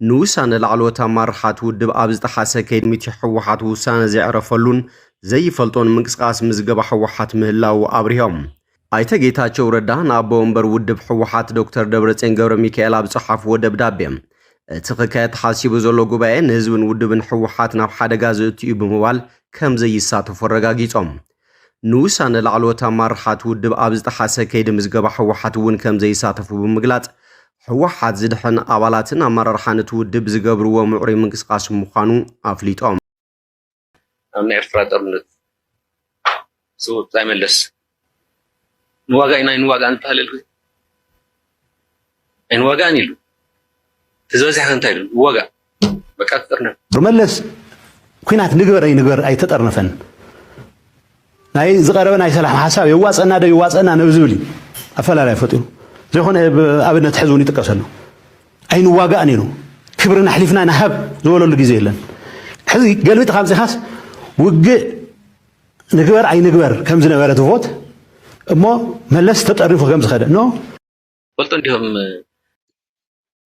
ንውሳነ ላዕለዎት ኣመራርሓ እቲ ውድብ ኣብ ዝጠሓሰ ከይዲ ኮሚቴ ህወሓት ውሳነ ዘየዕረፈሉን ዘይፈልጦን ምንቅስቃስ ምዝገባ ህወሓት ምህላዉ ኣብሪሆም። ኣይተ ጌታቸው ረዳ ንኣቦ ወንበር ውድብ ህወሓት ዶክተር ደብረፅዮን ገብረ ሚካኤል ኣብ ዝፀሓፍዎ ደብዳቤ፣ እቲ ክካየድ ተሓሲቡ ዘሎ ጉባኤ ንህዝብን ውድብን ህወሓት ናብ ሓደጋ ዘእቱ እዩ ብምባል ከም ዘይሳተፉ ኣረጋጊጾም። ንውሳነ ላዕለዎት ኣመራርሓ እቲ ውድብ ኣብ ዝጠሓሰ ከይዲ ምዝገባ ህወሓት እውን ከም ዘይሳተፉ ብምግላፅ፣ ህወሓት ዝድሕን ኣባላትን ኣመራርሓን እቲ ውድብ ዝገብርዎ ምዕሩይ ምንቅስቃስ ምዃኑ ኣፍሊጦም። ኣብ ናይ ኤርትራ ጦርነት ስውእ ብጻይ መለስ ንዋጋ ኢና ኣይንዋጋእን ዝበሃል የልኩ ኣይንዋጋእን ኢሉ። እቲ ዝበዝሐ ከ እንታይ ኢሉ? ንዋጋእ፣ በቃ ትጥርነፍ። መለስ ኩናት ንግበር ኣይንግበር ኣይተጠርነፈን። ናይ ዝቐረበ ናይ ሰላም ሓሳብ የዋፀና ዶ ይዋፀና ነብ ዝብል እዩ ኣፈላላይ ፈጢሩ። ዘይኮነ ኣብነት ሕዚ እውን ይጥቀሰሉ። ኣይንዋጋእን ኢሉ። ክብርና ኣሕሊፍና ንሃብ ዝበለሉ ግዜ የለን። ሕዚ ገልቢጥካ ኣምፂኻስ ውግእ ንግበር ኣይንግበር ከም ዝነበረ ትቮት እሞ መለስ ተጠርኒፉ ከም ዝኸደ ኖ ፈልጦ እንዲሆም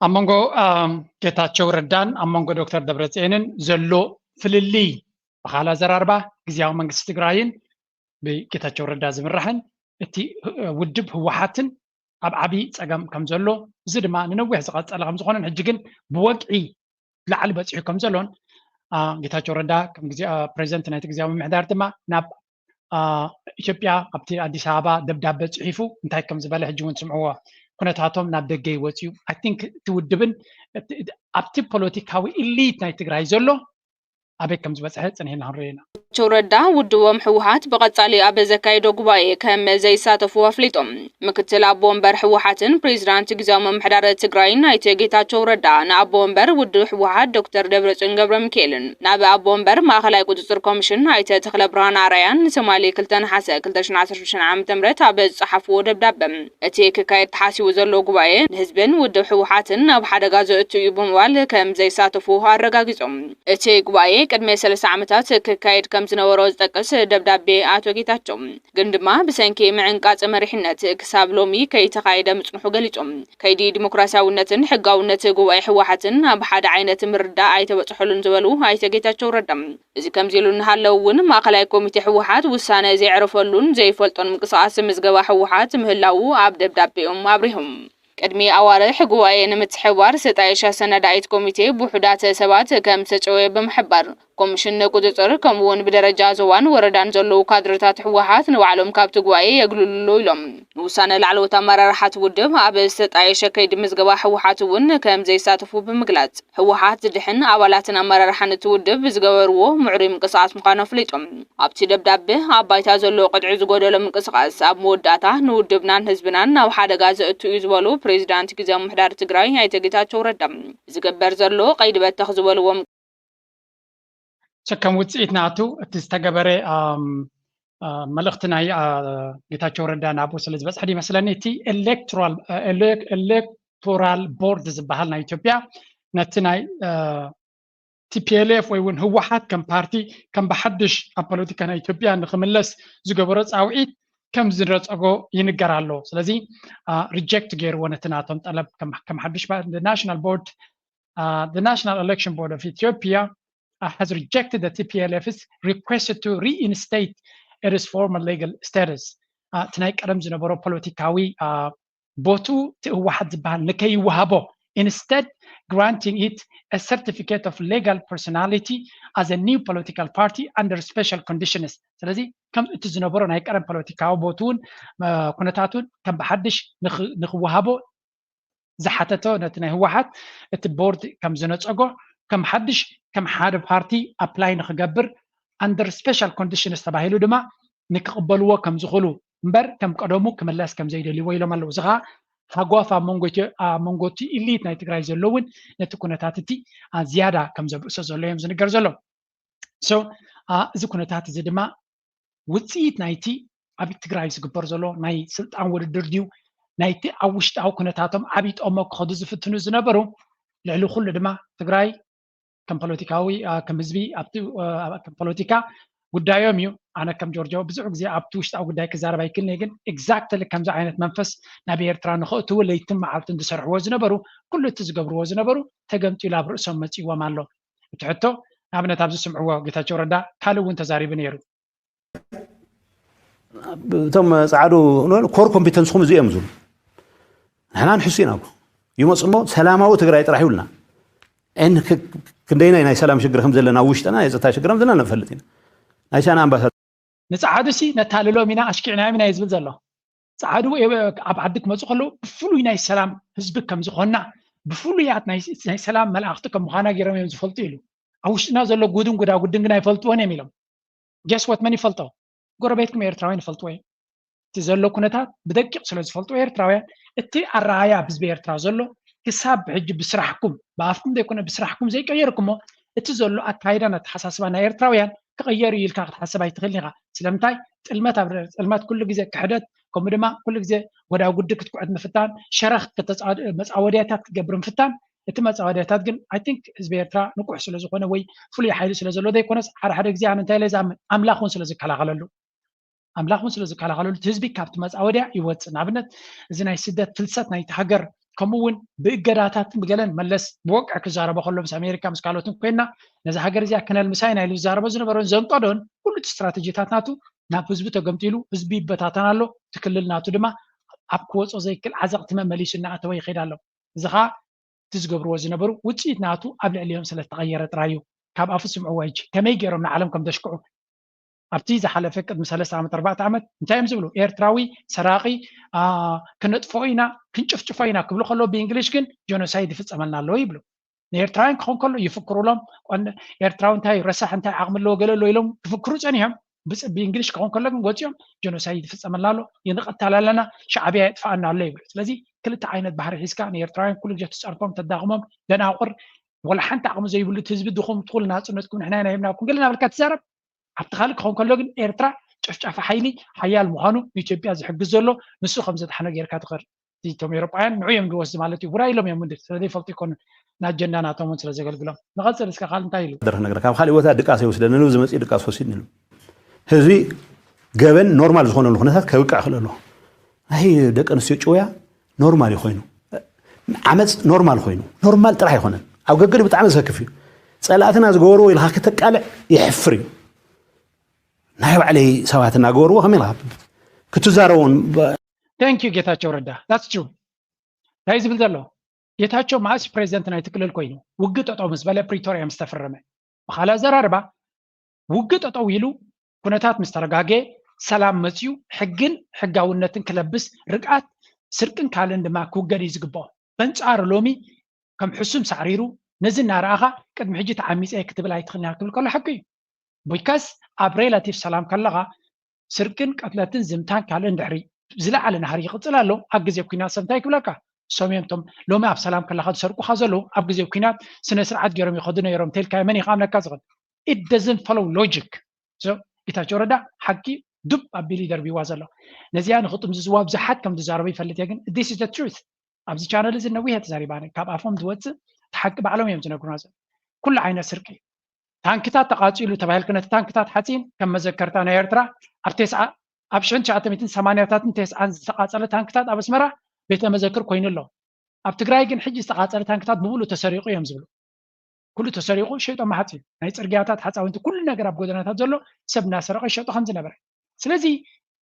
ኣብ መንጎ ኣም፣ ጌታቸው ረዳን ኣብ መንጎ ዶክተር ደብረጽዮንን ዘሎ ፍልልይ ብኻል ኣዘራርባ ግዝያዊ መንግስቲ ትግራይን ብጌታቸው ረዳ ዝምራሕን እቲ ህ- ውድብ ህወሓትን ኣብ ዓብዪ ፀገም ከም ዘሎ፣ እዚ ድማ ንነዊሕ ዝቐፀለ ከም ዝኾነን ሕጂ ግን ብወግዒ ላዕሊ በፂሑ ከም ዘሎን፣ አ፣ ጌታቸው ረዳ ከም ግዜ አ፣ ፕሬዚደንት ናይቲ ግዜያዊ ምምሕዳር ድማ ናብ አ፣ ኢትዮጵያ ኣብቲ ኣዲስ ኣበባ ደብዳቤ ፅሒፉ እንታይ ከም ዝበለ ሕጂ እውን ስምዕዎ። ኩነታቶም ናብ ደገ ይወፅዩ። I think እቲ ውድብን እቲ- ኣብቲ ፖለቲካዊ ኢሊት ናይ ትግራይ ዘሎ ኣበይ ከም ዝበፅሐ ፅንሒና ክንሪኦ ኢና። ጌታቸው ረዳ ውድቦም ህወሓት ብቐጻሊ ኣብ ዘካየዶ ጉባኤ ከም ዘይሳተፉ ኣፍሊጦም። ምክትል ኣቦ ወንበር ህወሓትን ፕሬዚዳንት ግዝያዊ ምምሕዳር ትግራይን ኣይተ ጌታቸው ረዳ ንኣቦ ወንበር ውድብ ህወሓት ዶክተር ደብረጽዮን ገብረ ሚካኤልን ናብ ኣቦ ወንበር ማእኸላይ ቁፅፅር ኮሚሽን ኣይተ ተኽለ ብርሃን ኣርኣያን ንትማሊ ክልተ ነሓሰ ክልተ ሽሕን ዓሰርተ ሽዱሽተን ዓመተ ምህረት ኣብ ዝፀሓፍዎ ደብዳበ፣ እቲ ክካየድ ተሓሲቡ ዘሎ ጉባኤ ንህዝብን ውድብ ህወሓትን ኣብ ሓደጋ ዘእቱ እዩ ብምባል ከም ዘይሳተፉ ኣረጋጊጾም። እቲ ጉባኤ ቅድሚ ሰለስተ ዓመታት ክካየድ ከም ዝነበሮ ዝጠቅስ ደብዳቤ ኣቶ ጌታቸው፣ ግን ድማ ብሰንኪ ምዕንቃጽ መሪሕነት ክሳብ ሎሚ ከይተኻየደ ምጽንሑ ገሊጾም። ከይዲ ዲሞክራሲያውነትን ሕጋውነት ጉባኤ ህወሓትን ኣብ ሓደ ዓይነት ምርዳእ ኣይተበጽሐሉን ዝበሉ ኣይተ ጌታቸው ረዳ፣ እዚ ከምዚ ኢሉ እናሃለወ እውን ማእኸላይ ኮሚቴ ህወሓት ውሳነ ዘየዕረፈሉን ዘይፈልጦን ምንቅስቃስ ምዝገባ ህወሓት ምህላዉ ኣብ ደብዳቤኦም ኣብሪሆም። ቅድሚ ኣዋርሕ ጉባኤ ንምትሕብባር ዝተጣየሸ ኣሰናዳኢት ኮሚቴ ብውሑዳት ሰባት ከም ዝተጨወየ ብምሕባር፣ ኮሚሽን ንቁፅፅር ከምኡ እውን ብደረጃ ዞባን ወረዳን ዘለዉ ካድረታት ህወሓት ንባዕሎም ካብቲ ጉባኤ የግልሉ ኢሎም። ንውሳነ ላዕለዎት ኣመራርሓት ውድብ ኣብ ዝተጣየሸ ከይዲ ምዝገባ ህወሓት እውን ከም ዘይሳተፉ ብምግላፅ፣ ህወሓት ዝድሕን ኣባላትን ኣመራርሓን እቲ ውድብ ብዝገበርዎ ምዕሩይ ምንቅስቃስ ምዃኑ ኣፍሊጦም። ኣብቲ ደብዳበ ኣብ ባይታ ዘሎ ቅጥዒ ዝጎደሎ ምንቅስቃስ ኣብ መወዳእታ ንውድብናን ህዝብናን ናብ ሓደጋ ዘእቱ እዩ ዝበሉ ፕሬዚዳንት ግዝያዊ ምምሕዳር ትግራይ ኣይተ ጌታቸው ረዳ፣ ዝግበር ዘሎ ቀይዲ በተኽ ዝበልዎም ከም ውፅኢት ናቱ እቲ ዝተገበረ መልእኽቲ ናይ ጌታቸው ረዳ ናብኡ ስለ ዝበፅሐ ይመስለኒ እቲ ኤሌክቶራል ቦርድ ዝበሃል ናይ ኢትዮጵያ ነቲ ናይ ቲፒኤልኤፍ ወይ እውን ህወሓት ከም ፓርቲ ከም ብሓድሽ ኣብ ፖለቲካ ናይ ኢትዮጵያ ንክምለስ ዝገበሮ ፃውዒት ከም ዝነፀጎ ይንገር ኣሎ። ስለዚ ሪጀክት ገይርዎ ነቲ ናቶም ጠለብ ከም ሓድሽ ናሽናል ቦርድ the National Election Board of Ethiopia has rejected the T P L F's request to reinstate its former legal status. እቲ ናይ ቀደም ዝነበሮ ፖለቲካዊ ቦቱ እቲ ህወሓት ዝበሃል ንከይወሃቦ instead granting it a certificate of legal personality as a new political party under special conditions። ስለዚ ከም እቲ ዝነበሮ ናይ ቀደም ፖለቲካዊ ቦቱ እውን ኩነታቱን ከም ብሓድሽ ንክወሃቦ ዝሓተቶ ነቲ ናይ ህወሓት እቲ ቦርድ ከም ዝነፀጎ ከም ሓድሽ ከም ሓደ ፓርቲ ኣፕላይ ንክገብር under special conditions ተባሂሉ ድማ ንክቕበልዎ ከም ዝኽእሉ እምበር ከም ቀደሙ ክምለስ ከም ዘይደልይዎ ኢሎም ኣለዉ። እዚ ከዓ ሃጓፍ ኣብ መንጎ ኢትዮ- ኣብ መንጎ እቲ ኢሊት ናይ ትግራይ ዘሎ እውን ነቲ ኩነታት እቲ ዝያዳ ከም ዘብእሶ ዘሎ እዮም ዝንገር ዘሎ። So እዚ ኩነታት እዚ ድማ ውፅኢት ናይቲ ኣብ ትግራይ ዝግበር ዘሎ ናይ ስልጣን ውድድር ድዩ ናይቲ ኣብ ውሽጣዊ ኩነታቶም ዓብይ ጠሞ ክኸዱ ዝፍትኑ ዝነበሩ ልዕሊ ኩሉ ድማ ትግራይ ከም ፖለቲካዊ ከም ህዝቢ ኣብቲ ከም ፖለቲካ ጉዳዮም እዩ። ኣነ ከም ጆርጆ ብዙሕ ግዜ ኣብቲ ውሽጣዊ ጉዳይ ክዛረብ ኣይክልኒ ግን exactly ከምዚ ዓይነት መንፈስ ናብ ኤርትራ ንኸእትዉ ለይትን መዓልትን ዝሰርሕዎ ዝነበሩ ኩሉ እቲ ዝገብርዎ ዝነበሩ ተገምጢሉ ኣብ ርእሶም መፂዎም ኣሎ። እቲ ሕቶ ንኣብነት ኣብዚ ስምዕዎ ጌታቸው ረዳ ካልእ እውን ተዛሪቡ ነይሩ። እቶም ፃዕዱ core competenceኹም እዚኦም ዝብሉ ንሕና ንሕሱ ኢና ይመፁ እሞ ሰላማዊ ትግራይ ጥራሕ ይብሉና። ክንደይናይ ናይ ሰላም ሽግር ከም ዘለና ውሽጥና ናይ ፀጥታ ሽግር ከም ዘለና ንፈልጥ ኢና። ናይ ቻይና ኣምባሳደር ንፃዓዱ ሲ ነታልሎም ኢና ኣሽኪዕናዮም ኢና እዩ ዝብል ዘሎ። ፃዓዱ ኣብ ዓዲ ክመፁ ከለዉ ብፍሉይ ናይ ሰላም ህዝቢ ከም ዝኾንና ብፍሉያት ናይ ሰላም መላእኽቲ ከም ምዃና ገይሮም እዮም ዝፈልጡ ኢሉ። ኣብ ውሽጥና ዘሎ ጉድን ጉዳጉድን ግን ኣይፈልጥዎን እዮም ኢሎም። Guess what? መን ይፈልጦ? ጎረቤትኩም ኤርትራውያን ይፈልጥዎ እዮም። እቲ ዘሎ ኩነታት ብደቂቕ ስለ ዝፈልጥዎ ኤርትራውያን እቲ ኣረኣያ ኣብ ህዝቢ ኤርትራ ዘሎ ክሳብ ብሕጂ ብስራሕኩም ብኣፍኩም ዘይኮነ ብስራሕኩም ዘይቀየርኩሞ እቲ ዘሎ ኣካይዳን ኣተሓሳስባ ናይ ኤርትራውያን ክቕየር እዩ ኢልካ ክትሓስብ ኣይትኽእልን ኢኻ። ስለምንታይ? ጥልመት ኣብ ጥልመት ኩሉ ግዜ ክሕደት ከምኡ ድማ ኩሉ ግዜ ጎዳጉዲ ክትኩዕት ምፍታን ሸረኽ መፃወድያታት ክትገብር ምፍታን እቲ መፃወድያታት ግን I think ህዝቢ ኤርትራ ንቁሕ ስለ ዝኾነ ወይ ፍሉይ ሓይሊ ስለ ዘሎ ዘይኮነስ ሓደ ሓደ ግዜ ኣነ እንታይ ኢለ ዝኣምን ኣምላኽ እውን ስለ ዝከላኸለሉ ኣምላኽ እውን ስለ ዝከላኸለሉ እቲ ህዝቢ ካብቲ መፃወድያ ይወፅእ። ንኣብነት እዚ ናይ ስደት ፍልሰት ናይቲ ሃገር ከምኡ እውን ብእገዳታት ብገለን መለስ ብወቅዒ ክዛረቦ ከሎ ምስ ኣሜሪካ ምስ ካልኦትን ኮይና ነዚ ሃገር እዚኣ ክነልምሳ ኢና ኢሉ ዝዛረቦ ዝነበሮን ዘንቀዶን ኩሉ እቲ ስትራተጂታት ናቱ ናብ ህዝቢ ተገምጢሉ ህዝቢ ይበታተን ኣሎ። እቲ ክልል ናቱ ድማ ኣብ ክወፆ ዘይክል ዓዘቕቲ መመሊሱ እናኣተወ ይኸይድ ኣሎ። እዚ ከዓ እቲ ዝገብርዎ ዝነበሩ ውፅኢት ናቱ ኣብ ልዕሊኦም ስለዝተቐየረ ጥራይ እዩ። ካብ ኣፉ ስምዕዎ ሕጂ ከመይ ገይሮም ንዓለም ከም ዘሽክዑ ኣብቲ ዝሓለፈ ቅድሚ ሰለስተ ዓመት ኣርባዕተ ዓመት እንታይ እዮም ዝብሉ? ኤርትራዊ ሰራቒ ክነጥፍኦ ኢና ክንጭፍጭፎ ኢና ክብሉ ከለዉ ብእንግሊሽ ግን ጀኖሳይድ ይፍፀመልና ኣለዎ ይብሉ። ንኤርትራውያን ክኾን ከሎ ይፍክሩሎም። ኤርትራዊ እንታይ ረሳሕ እንታይ ዓቕሚ ኣለዎ ገለ ኣሎ ኢሎም ክፍክሩ ፀኒሖም። ብእንግሊሽ ክኾን ከሎ ግን ወፂኦም ጀኖሳይድ ይፍፀመልና ኣሎ፣ ይንቐተል ኣለና፣ ሻዕብያ የጥፍኣና ኣሎ ይብሉ። ስለዚ ክልተ ዓይነት ባህሪ ሒዝካ ንኤርትራውያን ኩሉ ግዜ ትፀርፎም ተዳኽሞም ደናቑር ወላ ሓንቲ ዓቕሚ ዘይብሉ እቲ ህዝቢ ድኹም ትኹል ናፅነትኩም ንሕና ኢና ሂብናኩም ገለ እናበልካ ትዛረብ ኣብቲ ካልእ ክኸውን ከሎ ግን ኤርትራ ጨፍጫፊ ሓይሊ ሓያል ምዃኑ ንኢትዮጵያ ዝሕግዝ ዘሎ ንሱ ከም ዘድሓኖ ጌርካ ትኸድ። እቶም ኤውሮጳውያን ንዑ እዮም ዝወስድ ማለት እዩ። ውራይ ኢሎም እዮም እንድል ስለዘይፈልጡ ይኮኑ ንኣጀንዳ ናቶም እውን ስለዘገልግሎም። ንቐፅል እስከ ካልእ እንታይ ኢሉ? ደርፍ ነግረካ ኣብ ካሊእ ቦታ ድቃስ ይወስደኒ ኢሉ ዝመፅእ ድቃስ ወሲድኒ ኢሉ ህዝቢ ገበን ኖርማል ዝኾነሉ ኩነታት ከብቅዕ ክእል ኣለዎ። ናይ ደቂ ኣንስትዮ ጭውያ ኖርማል እዩ ኮይኑ ዓመፅ ኖርማል ኮይኑ ኖርማል ጥራሕ ኣይኮነን። ኣብ ገገሊ ብጣዕሚ ዘሰክፍ እዩ። ፀላእትና ዝገበርዎ ኢልካ ክተቃልዕ የሕፍር እዩ። ናይ ባዕለይ ሰባት እናገበርዎ ከመይ ኢልካ ክትዛረቦን Thank you ጌታቸው ረዳ that's true እንታይ ዝብል ዘሎ ጌታቸው መዓስ ፕሬዚደንት ናይቲ ክልል ኮይኑ ውግእ ጠጠው ምስ በለ ፕሪቶሪያ ምስ ተፈረመ ብኻልእ ኣዘራርባ ውግእ ጠጠው ኢሉ ኩነታት ምስ ተረጋገ ሰላም መፅዩ ሕግን ሕጋውነትን ክለብስ ርግኣት ስርቅን ካልእን ድማ ክውገድ እዩ ዝግብኦ። በንፃሩ ሎሚ ከም ሕሱም ሳዕሪሩ ነዚ እናረኣኻ ቅድሚ ሕጂ ተዓሚፀ ክትብል ኣይትኽእልን ክትብል ከሎ ሓቂ እዩ። ቢካስ ኣብ ሬላቲቭ ሰላም ከለኻ ስርቅን ቀትለትን ዝምታን ካልእን ድሕሪ ዝለዓለ ናህሪ ይቕፅል ኣሎ። ኣብ ግዜ ኩናት ሰብ እንታይ ክብለካ? ሰምዮም ቶም ሎሚ ኣብ ሰላም ከለኻ ዝሰርቁኻ ዘለዉ ኣብ ግዜ ኩናት ስነ ስርዓት ገይሮም ይኸዱ ነይሮም ተልካ መን ይኸኣምነካ ዝኽእል? It doesn't follow logic። So ጌታቸው ረዳ ሓቂ ዱብ ኣቢሉ ይደርብዋ ዘሎ። ነዚኣ ንክጥምዝዝዋ ብዙሓት ከም ዝዛረቡ ይፈልጥ እየ፣ ግን this is the truth። ኣብዚ ቻነል እዚ ነዊሐ ተዛሪባ፣ ካብ ኣፎም ዝወፅእ እቲ ሓቂ ባዕሎም እዮም ዝነግሩና ዘሎ። ኩሉ ዓይነት ስርቂ ታንክታት ተቃፂሉ ተባሂልክ ነቲ ታንክታት ሓፂን ከም መዘከርታ ናይ ኤርትራ ኣብ ተስዓ ኣብ ሽሕን ትሽዓተ ሚእትን ሰማንያታትን ተስዓን ዝተቃፀለ ታንክታት ኣብ ኣስመራ ቤተ መዘክር ኮይኑ ኣሎ። ኣብ ትግራይ ግን ሕጂ ዝተቃፀለ ታንክታት ብምሉእ ተሰሪቁ እዮም ዝብሉ። ኩሉ ተሰሪቁ ሸይጦም ሓፂን ናይ ፅርግያታት ሓፃውንቲ ኩሉ ነገር ኣብ ጎደናታት ዘሎ ሰብ እናሰረቀ ይሸጦ ከም ዝነበረ። ስለዚ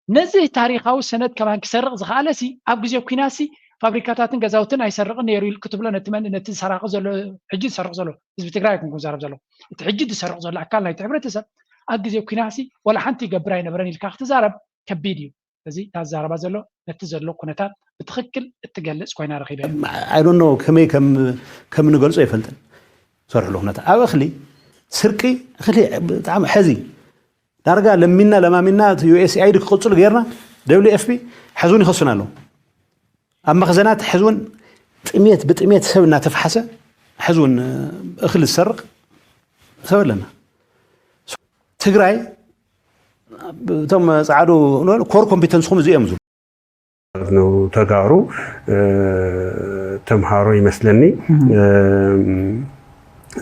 ነዚ ታሪካዊ ሰነድ ከማን ክሰርቕ ዝኸኣለ ሲ ኣብ ግዜ ኩናት ሲ ፋብሪካታትን ገዛውትን ኣይሰርቕን ነይሩ ኢልክ ትብሎ ነቲ መን ነቲ ዝሰራቂ ዘሎ ሕጂ ዝሰርቕ ዘሎ ህዝቢ ትግራይ ኣይኮንኩን ዛረብ ዘሎ እቲ ሕጂ ዝሰርቕ ዘሎ ኣካል ናይቲ ሕብረተሰብ ኣብ ግዜ ኩናት ሲ ወላ ሓንቲ ይገብር ኣይነበረን ኢልካ ክትዛረብ ከቢድ እዩ። እዚ ታዛረባ ዘሎ ነቲ ዘሎ ኩነታት ብትኽክል እትገልጽ ኮይና ረኺበ። I don't know ከመይ ከም ከም ንገልጾ ይፈልጥን ሰርሕሉ ኩነታት ኣብ እኽሊ ስርቂ እኽሊ ብጣዕሚ ሕዚ ዳርጋ ለሚና ለማሚና ዩኤስኤኣይዲ ክቕፅሉ ጌርና ደብሊው ኤፍ ፒ ሕዚ እውን ይኸሱና ኣለዉ። ኣብ መኽዘናት ሕዚ እውን ጥሜት ብጥሜት ሰብ እናተፍሓሰ ሕዚ እውን እኽሊ ዝሰርቕ ሰብ ኣለና። ትግራይ እቶም ፃዕዱ ኮር ኮምፒተንስኹም እዚኦም ዝብሉ ተጋሩ ተምሃሮ ይመስለኒ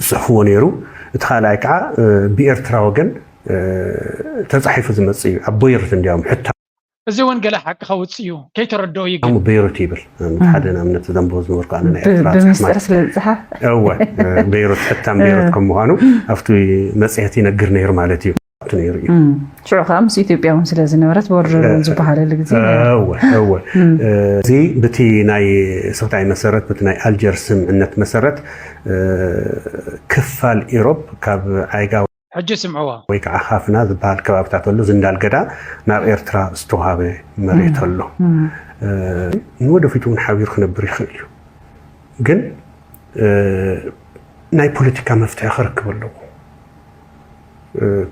ዝፅሕፍዎ ነይሩ። እቲ ካልኣይ ከዓ ብኤርትራ ወገን ተፃሒፉ ዝመፅእ እዩ። ኣብ ቦይርት እንዲያውም ሕታ እዚ እውን ገለ ሓቂ ከውፅእ እዩ ከይተረድኦ እዩ ግን በይሩት ይብል። ሓደ ንኣብነት ዘንብቦ ዝነበርኩ ኣነ ናይ ኤርትራ ብምስጢር ስለ ዝፅሓፍ እወ በይሩት ሕታም በይሩት ከም ምኳኑ ኣብቲ መፅሄት ይነግር ነይሩ ማለት እዩ። ነይሩ እዩ። ሽዑ ከዓ ምስ ኢትዮጵያ እውን ስለ ዝነበረት ቦርደር እውን ዝበሃለሉ ግዜ ነይሩ። እወ እወ እዚ ብቲ ናይ ስክታይ መሰረት ብቲ ናይ ኣልጀርስ ስምምዕነት መሰረት ክፋል ኢሮብ ካብ ዓይጋ ሕጂ ስምዕዋ። ወይ ከዓ ካፍና ዝበሃል ከባብታት ኣሎ ዝንዳል ገዳ ናብ ኤርትራ ዝተዋሃበ መሬት ኣሎ። ንወደፊቱ እውን ሓቢሩ ክነብር ይኽእል እዩ። ግን ናይ ፖለቲካ መፍትሒ ክረክብ ኣለዎ።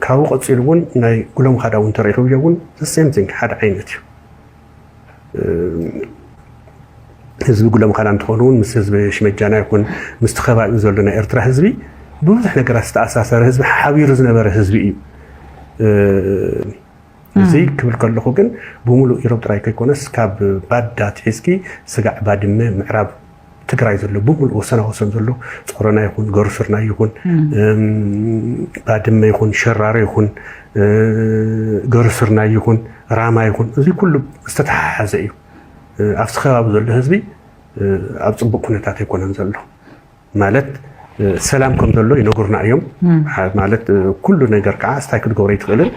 ካብኡ ቀፂሉ እውን ናይ ጉለምኻዳ እውን ተረኺቡ እውን ሴምቲንግ ሓደ ዓይነት እዩ። ህዝቢ ጉለምኻዳ እንትኾኑ እውን ምስ ህዝቢ ሽመጃና ይኹን ምስቲ ከባቢኡ ዘሎ ናይ ኤርትራ ህዝቢ ብብዙሕ ነገራት ዝተኣሳሰረ ህዝቢ ሓቢሩ ዝነበረ ህዝቢ እዩ። እዚ ክብል ከለኹ ግን ብምሉእ ኢሮብ ጥራይ ከይኮነስ ካብ ባዳ ትሒዝኪ ስጋዕ ባድመ ምዕራብ ትግራይ ዘሎ ብምሉእ ወሰና ወሰን ዘሎ ጾሮና ይኹን ገሩስርና ይኹን ባድመ ይኹን ሸራሮ ይኹን ገሩስርና ይኹን ራማ ይኹን እዚ ኩሉ ዝተተሓሓዘ እዩ። ኣብቲ ከባቢ ዘሎ ህዝቢ ኣብ ፅቡቅ ኩነታት ኣይኮነን ዘሎ። ማለት ሰላም ከም ዘሎ ይነግሩና እዮም። ማለት ኩሉ ነገር ከዓ ስታይ ክትገብሮ ይትኽእልን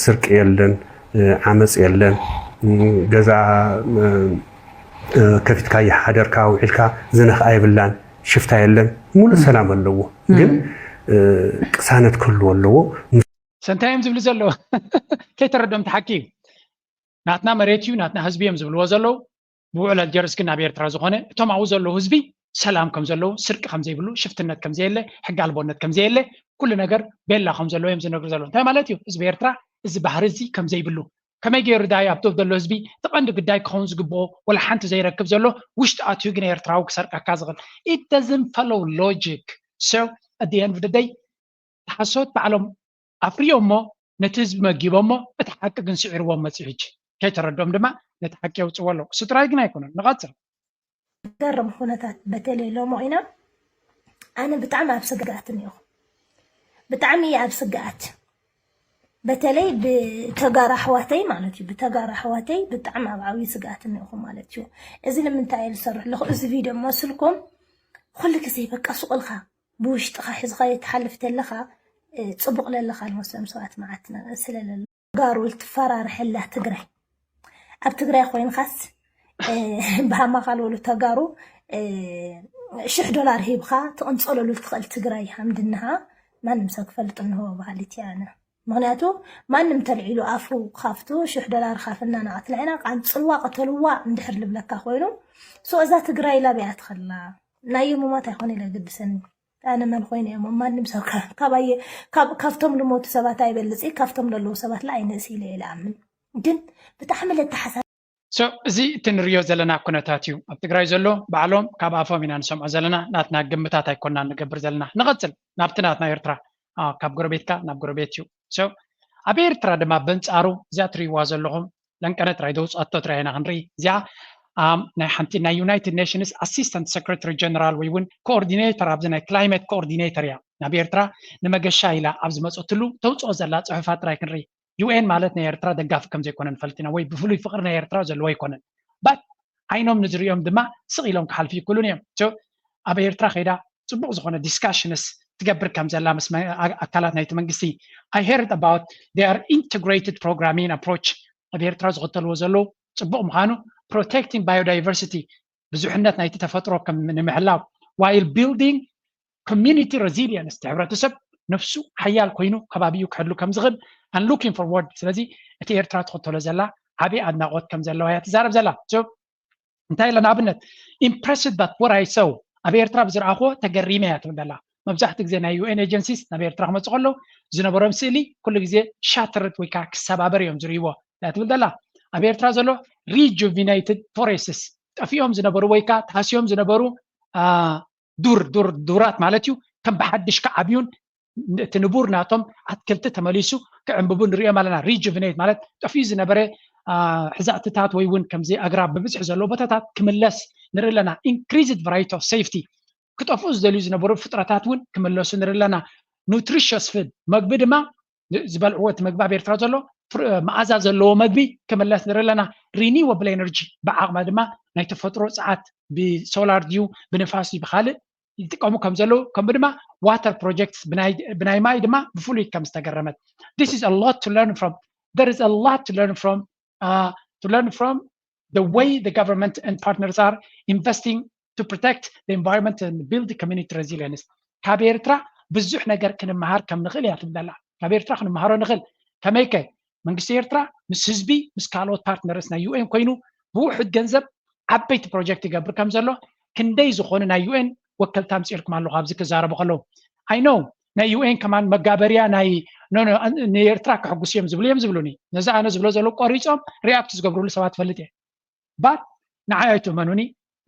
ስርቂ የለን፣ ዓመፅ የለን፣ ገዛ ከፊትካ ይሓደርካ ውዒልካ ዝነኽ ኣይብላን፣ ሽፍታ የለን፣ ሙሉእ ሰላም ኣለዎ። ግን ቅሳነት ክህልዎ ኣለዎ። ሰንታይ እዮም ዝብሉ ዘለዉ ከይተረዶም ተሓቂ እዩ። ናትና መሬት እዩ ናትና ህዝቢ እዮም ዝብልዎ ዘለዉ። ብውዕል ኣልጀርስ ግን ኣብ ኤርትራ ዝኾነ እቶም ኣብኡ ዘለዉ ህዝቢ ሰላም ከም ዘለዉ፣ ስርቂ ከም ዘይብሉ፣ ሽፍትነት ከም ዘየለ፣ ሕጊ ኣልቦነት ከም ዘየለ ኩሉ ነገር ቤላ ከም ዘለዎ እዮም ዝነግሩ ዘለዉ። እንታይ ማለት እዩ? ህዝቢ ኤርትራ እዚ ባህሪ እዚ ከም ዘይብሉ ከመይ ገይሩ ዳይ ኣብ ዶብ ዘሎ ህዝቢ እቲ ቀንዲ ግዳይ ክኸውን ዝግብኦ ወላ ሓንቲ ዘይረክብ ዘሎ ውሽጢ ኣትዩ ግን ኤርትራዊ ክሰርቀካ ዝኽእል it doesn't follow logic so at the end of the day ሓሶት ባዕሎም ኣፍርዮ እሞ ነቲ ህዝቢ መጊቦ እሞ እቲ ሓቂ ግን ስዒርዎ መፅኡ ሕጂ ከይተረድኦም ድማ ነቲ ሓቂ የውፅዎ ኣለዉ እሱ ጥራይ ግን ኣይኮነን ንቐፅል ገርም ኩነታት በተለይ ሎሞ ኢና ኣነ ብጣዕሚ ኣብ ስግኣት እኒኹ ብጣዕሚ እየ ኣብ ስግኣት በተለይ ብተጋሩ ኣሕዋተይ ማለት እዩ ብተጋሩ ኣሕዋተይ ብጣዕሚ ኣብ ዓብዪ ስግኣት እኒኹ ማለት እዩ እዚ ንምንታይ እየ ዝሰርሕ ኣለኹ እዚ ቪድዮ መስልኩም ኩሉ ግዜ በቃ ሱቕልካ ብውሽጥኻ ሒዝኻዮ ትሓልፍ ተለኻ ፅቡቕ ለለኻ ልመስሎም ሰባት መዓት ስለለሎ ተጋሩ ልትፈራርሐላ ትግራይ ኣብ ትግራይ ኮይንካስ ብሃማኻ ልበሉ ተጋሩ ሽሕ ዶላር ሂብኻ ትቕንፀለሉ ትኽእል ትግራይ ሃምድንሃ ማንም ሰብ ክፈልጥ እንሆ በሃሊት እየ ኣነ። ምክንያቱ ማንም ተልዒሉ ኣፉ ካፍቱ ሽሕ ዶላር ካፍና ንቐትላ ኢና፣ ቃንጽልዋ ቅተልዋ እንድሕር ልብለካ ኮይኑ፣ ሶ እዛ ትግራይ ላቢያ ትኸላ ናይ ሙማት ኣይኮነ ኢለ ግድሰኒ። ኣነ መን ኮይነ እዮም ማንም ሰብ ካ- ካባየ ካብ- ካብቶም ልሞቱ ሰባት ኣይበልጽ፣ ካብቶም ለለዉ ሰባት ላ ኣይንእስ ኢለ ኢለ ኣምን። ግን ብጣዕሚ ለተሓሳ So እዚ እቲ ንሪኦ ዘለና ኩነታት እዩ ኣብ ትግራይ ዘሎ። ባዕሎም ካብ ኣፎም ኢና ንሰምዖ ዘለና፣ ናትና ግምታት ኣይኮናን ንገብር ዘለና። ንቐጽል ናብቲ ናትና ኤርትራ፣ አ፣ ካብ ጎረቤትካ ናብ ጎረቤት እዩ። So ኣብ ኤርትራ ድማ በንጻሩ እዚኣ ትርእይዋ ዘለኹም ለንቀነ ጥራይ ዘውፅኣቶ ጥራይ ኢና ክንርኢ። እዚኣ ኣም፣ ናይ ሓንቲ ናይ United Nations Assistant Secretary General ወይ እውን ኮኦርዲኔተር ኣብዚ ናይ ክላይመት ኮኦርዲኔተር እያ። ናብ ኤርትራ ንመገሻ ኢላ ኣብ ዝመፀትሉ ተውፅኦ ዘላ ፅሑፋት ጥራይ ክንርኢ። ዩ ኤን ማለት ናይ ኤርትራ ደጋፊ ከም ዘይኮነ ንፈልጥ ኢና፣ ወይ ብፍሉይ ፍቕሪ ናይ ኤርትራ ዘለዎ ኣይኮነን። ባት ዓይኖም ንዝሪኦም ድማ ስቕ ኢሎም ክሓልፉ ይክእሉን እዮም። So ኣብ ኤርትራ ከይዳ ፅቡቕ ዝኾነ ዲስካሽንስ ትገብር ከም ዘላ ምስ መ- ኣ- ኣካላት ናይቲ መንግስቲ I heard about their integrated programming approach ኣብ ኤርትራ ዝኽተልዎ ዘለዉ ፅቡቕ ምዃኑ protecting biodiversity ብዙሕነት ናይቲ ተፈጥሮ ከም ንምሕላው while building community resilience እቲ ሕብረተሰብ ነፍሱ ሓያል ኮይኑ ከባቢኡ ክሕሉ ከም ዝኽእል and looking forward ስለዚ እቲ ኤርትራ ትኽተሎ ዘላ ዓብዪ ኣድናቖት ከም ዘለዋ እያ ትዛረብ ዘላ So እንታይ ኢለ ንኣብነት impressed but what I saw ኣብ ኤርትራ ብዝረኣኽዎ ተገሪመ እያ ትብል ዘላ መብዛሕትኡ ግዜ ናይ ዩ ኤን ኤጀንሲስ ናብ ኤርትራ ክመፁ ከለዉ ዝነበሮም ስእሊ ኩሉ ግዜ shattered ወይ ከዓ ክሰባበር እዮም ዝርእይዎ እያ ትብል ዘላ ኣብ ኤርትራ ዘሎ rejuvenated forests ጠፊኦም ዝነበሩ ወይ ከዓ ተሃስዮም ዝነበሩ ዱር ዱር ዱራት ማለት እዩ ከም ብሓድሽ ክዓብዩን እቲ ንቡር ናቶም ኣትክልቲ ተመሊሱ ክዕንብቡ ንሪኦም ኣለና rejuvenate ማለት ጠፊኡ ዝነበረ ሕዛእትታት ወይ እውን ከምዚ ኣግራብ ብብዝሒ ዘለዎ ቦታታት ክምለስ ንርኢ ኣለና increased variety of safety ክጠፍኡ ዝደልዩ ዝነበሩ ፍጥረታት እውን ክምለሱ ንርኢ ኣለና nutritious food መግቢ ድማ ዝበልዕዎ እቲ መግቢ ኣብ ኤርትራ ዘሎ መኣዛ ዘለዎ መግቢ ክምለስ ንርኢ ኣለና renewable energy ብዓቕማ ድማ ናይ ተፈጥሮ ፀዓት ብሶላር ድዩ ብንፋስ ድዩ ብካልእ ይጥቀሙ ከም ዘለዉ ከምኡ ድማ water projects ብናይ ማይ ድማ ብፍሉይ ከም ዝተገረመት this is a lot to learn from there is a lot to learn from uh, to learn from the way the government and partners are investing to protect the environment and build community resilience ካብ ኤርትራ ብዙሕ ነገር ክንመሃር ከም ንኽእል እያ ትብለላ ካብ ኤርትራ ክንመሃሮ ንኽእል ከመይከ መንግስቲ ኤርትራ ምስ ህዝቢ ምስ ካልኦት partners ናይ ዩ ኤን ኮይኑ ብውሑድ ገንዘብ ዓበይቲ ፕሮጀክት ይገብር ከም ዘሎ ክንደይ ዝኾኑ ናይ ዩ ኤን ወከልቲ ኣምፅኤልኩም ኣለኹ ኣብዚ ክዛረቡ ከለዉ I know ናይ ዩ ኤን ከማን መጋበርያ ናይ ንኤርትራ ክሕጉስ እዮም ዝብሉ እዮም ዝብሉኒ ነዚ ኣነ ዝብሎ ዘለዉ ቆሪፆም react ዝገብርሉ ሰባት ፈልጥ እየ but ንዓይ ኣይትእመኑኒ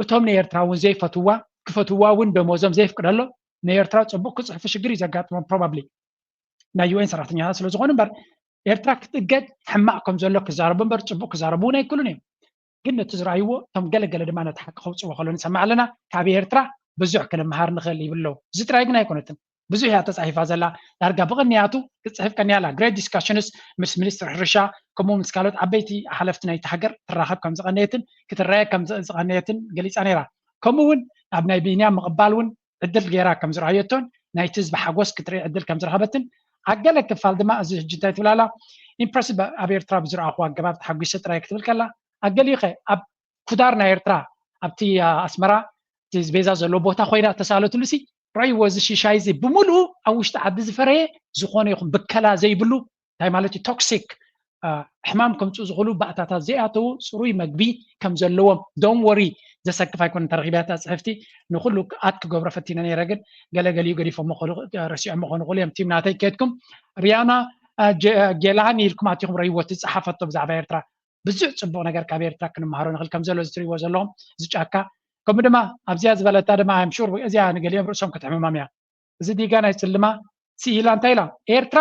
እቶም ንኤርትራ እውን ዘይፈትዋ ክፈትዋ እውን ደሞዞም ዘይፍቅደሎ ንኤርትራ ፅቡቅ ክፅሕፉ ሽግር እዩ ዘጋጥሞም probably ናይ ዩ ኤን ሰራሕተኛታት ስለ ዝኾኑ እምበር ኤርትራ ክትእገድ ሕማቕ ከም ዘሎ ክዛረቡ እምበር ፅቡቅ ክዛረቡ እውን ኣይክእሉን እዮም ግን ነቲ ዝረኣይዎ እቶም ገለገለ ድማ ነቲ ሓቂ ከውፅዎ ከሎ ንሰማዕ ኣለና ካብ ኤርትራ ብዙሕ ክንመሃር ንኽእል ይብለው እዚ ጥራይ ግን ኣይኮነትን ብዙሕ እያ ተፃሒፋ ዘላ ዳርጋ ብቕንያቱ ክትፅሕፍ ቀንያ ኣላ great discussions ምስ ሚኒስትር ሕርሻ ከምኡ ምስ ካልኦት ዓበይቲ ሓለፍቲ ናይቲ ሃገር ትራኸብ ከም ዝቐነየትን ክትረየ ከም ዝቐነየትን ገሊፃ ነይራ ከምኡ እውን ኣብ ናይ ብንያም ምቕባል እውን ዕድል ገይራ ከም ዝረኣየቶን ናይቲ ህዝቢ ሓጎስ ክትርኢ ዕድል ከም ዝረኸበትን ኣገለ ክፋል ድማ እዚ ሕጂ እንታይ ትብል ኣላ impressive ኣብ ኤርትራ ብዝረኣኹ ኣገባብ ተሓጒሰ ጥራይ ክትብል ከላ ኣገሊኸ ኣብ ኩዳር ናይ ኤርትራ ኣብቲ ኣስመራ እቲ ቤዛ ዘለዎ ቦታ ኮይና ተሳለትሉ ሲ ረይዎ እዚ ሽሻይ እዚ ብምሉኡ ኣብ ውሽጢ ዓዲ ዝፈረየ ዝኾነ ይኹን ብከላ ዘይብሉ እንታይ ማለት እዩ ቶክሲክ ሕማም ከምፅኡ ዝኽእሉ ባእታታት ዘይኣተዉ ፅሩይ መግቢ ከም ዘለዎም don't worry ዘሰክፍ ኣይኮነ ተረኪብያ እታ ፅሕፍቲ ንኩሉ ኣት ክገብሮ ፈቲነ ነይረ ግን ገለገሊኡ ገዲፎሞ ረሲዖሞ ክኾኑ ይኽእሉ እዮም ቲም ናተይ ከድኩም ሪያና ጌላኒ ኢልኩም ኣቲኹም ረይዎ እቲ ዝፀሓፈቶ ብዛዕባ ኤርትራ ብዙሕ ፅቡቕ ነገር ካብ ኤርትራ ክንመሃሮ ንኽእል ከም ዘሎ ዝትሪእዎ ዘለኹም እዚ ጫካ ከምኡ ድማ ኣብዚኣ ዝበለታ ድማ I'm sure እዚኣ ንገሊኦም ርእሶም ክትሕምሞም እያ እዚ ዲጋ ናይ ፅልማ ስኢላ እንታይ ኢላ ኤርትራ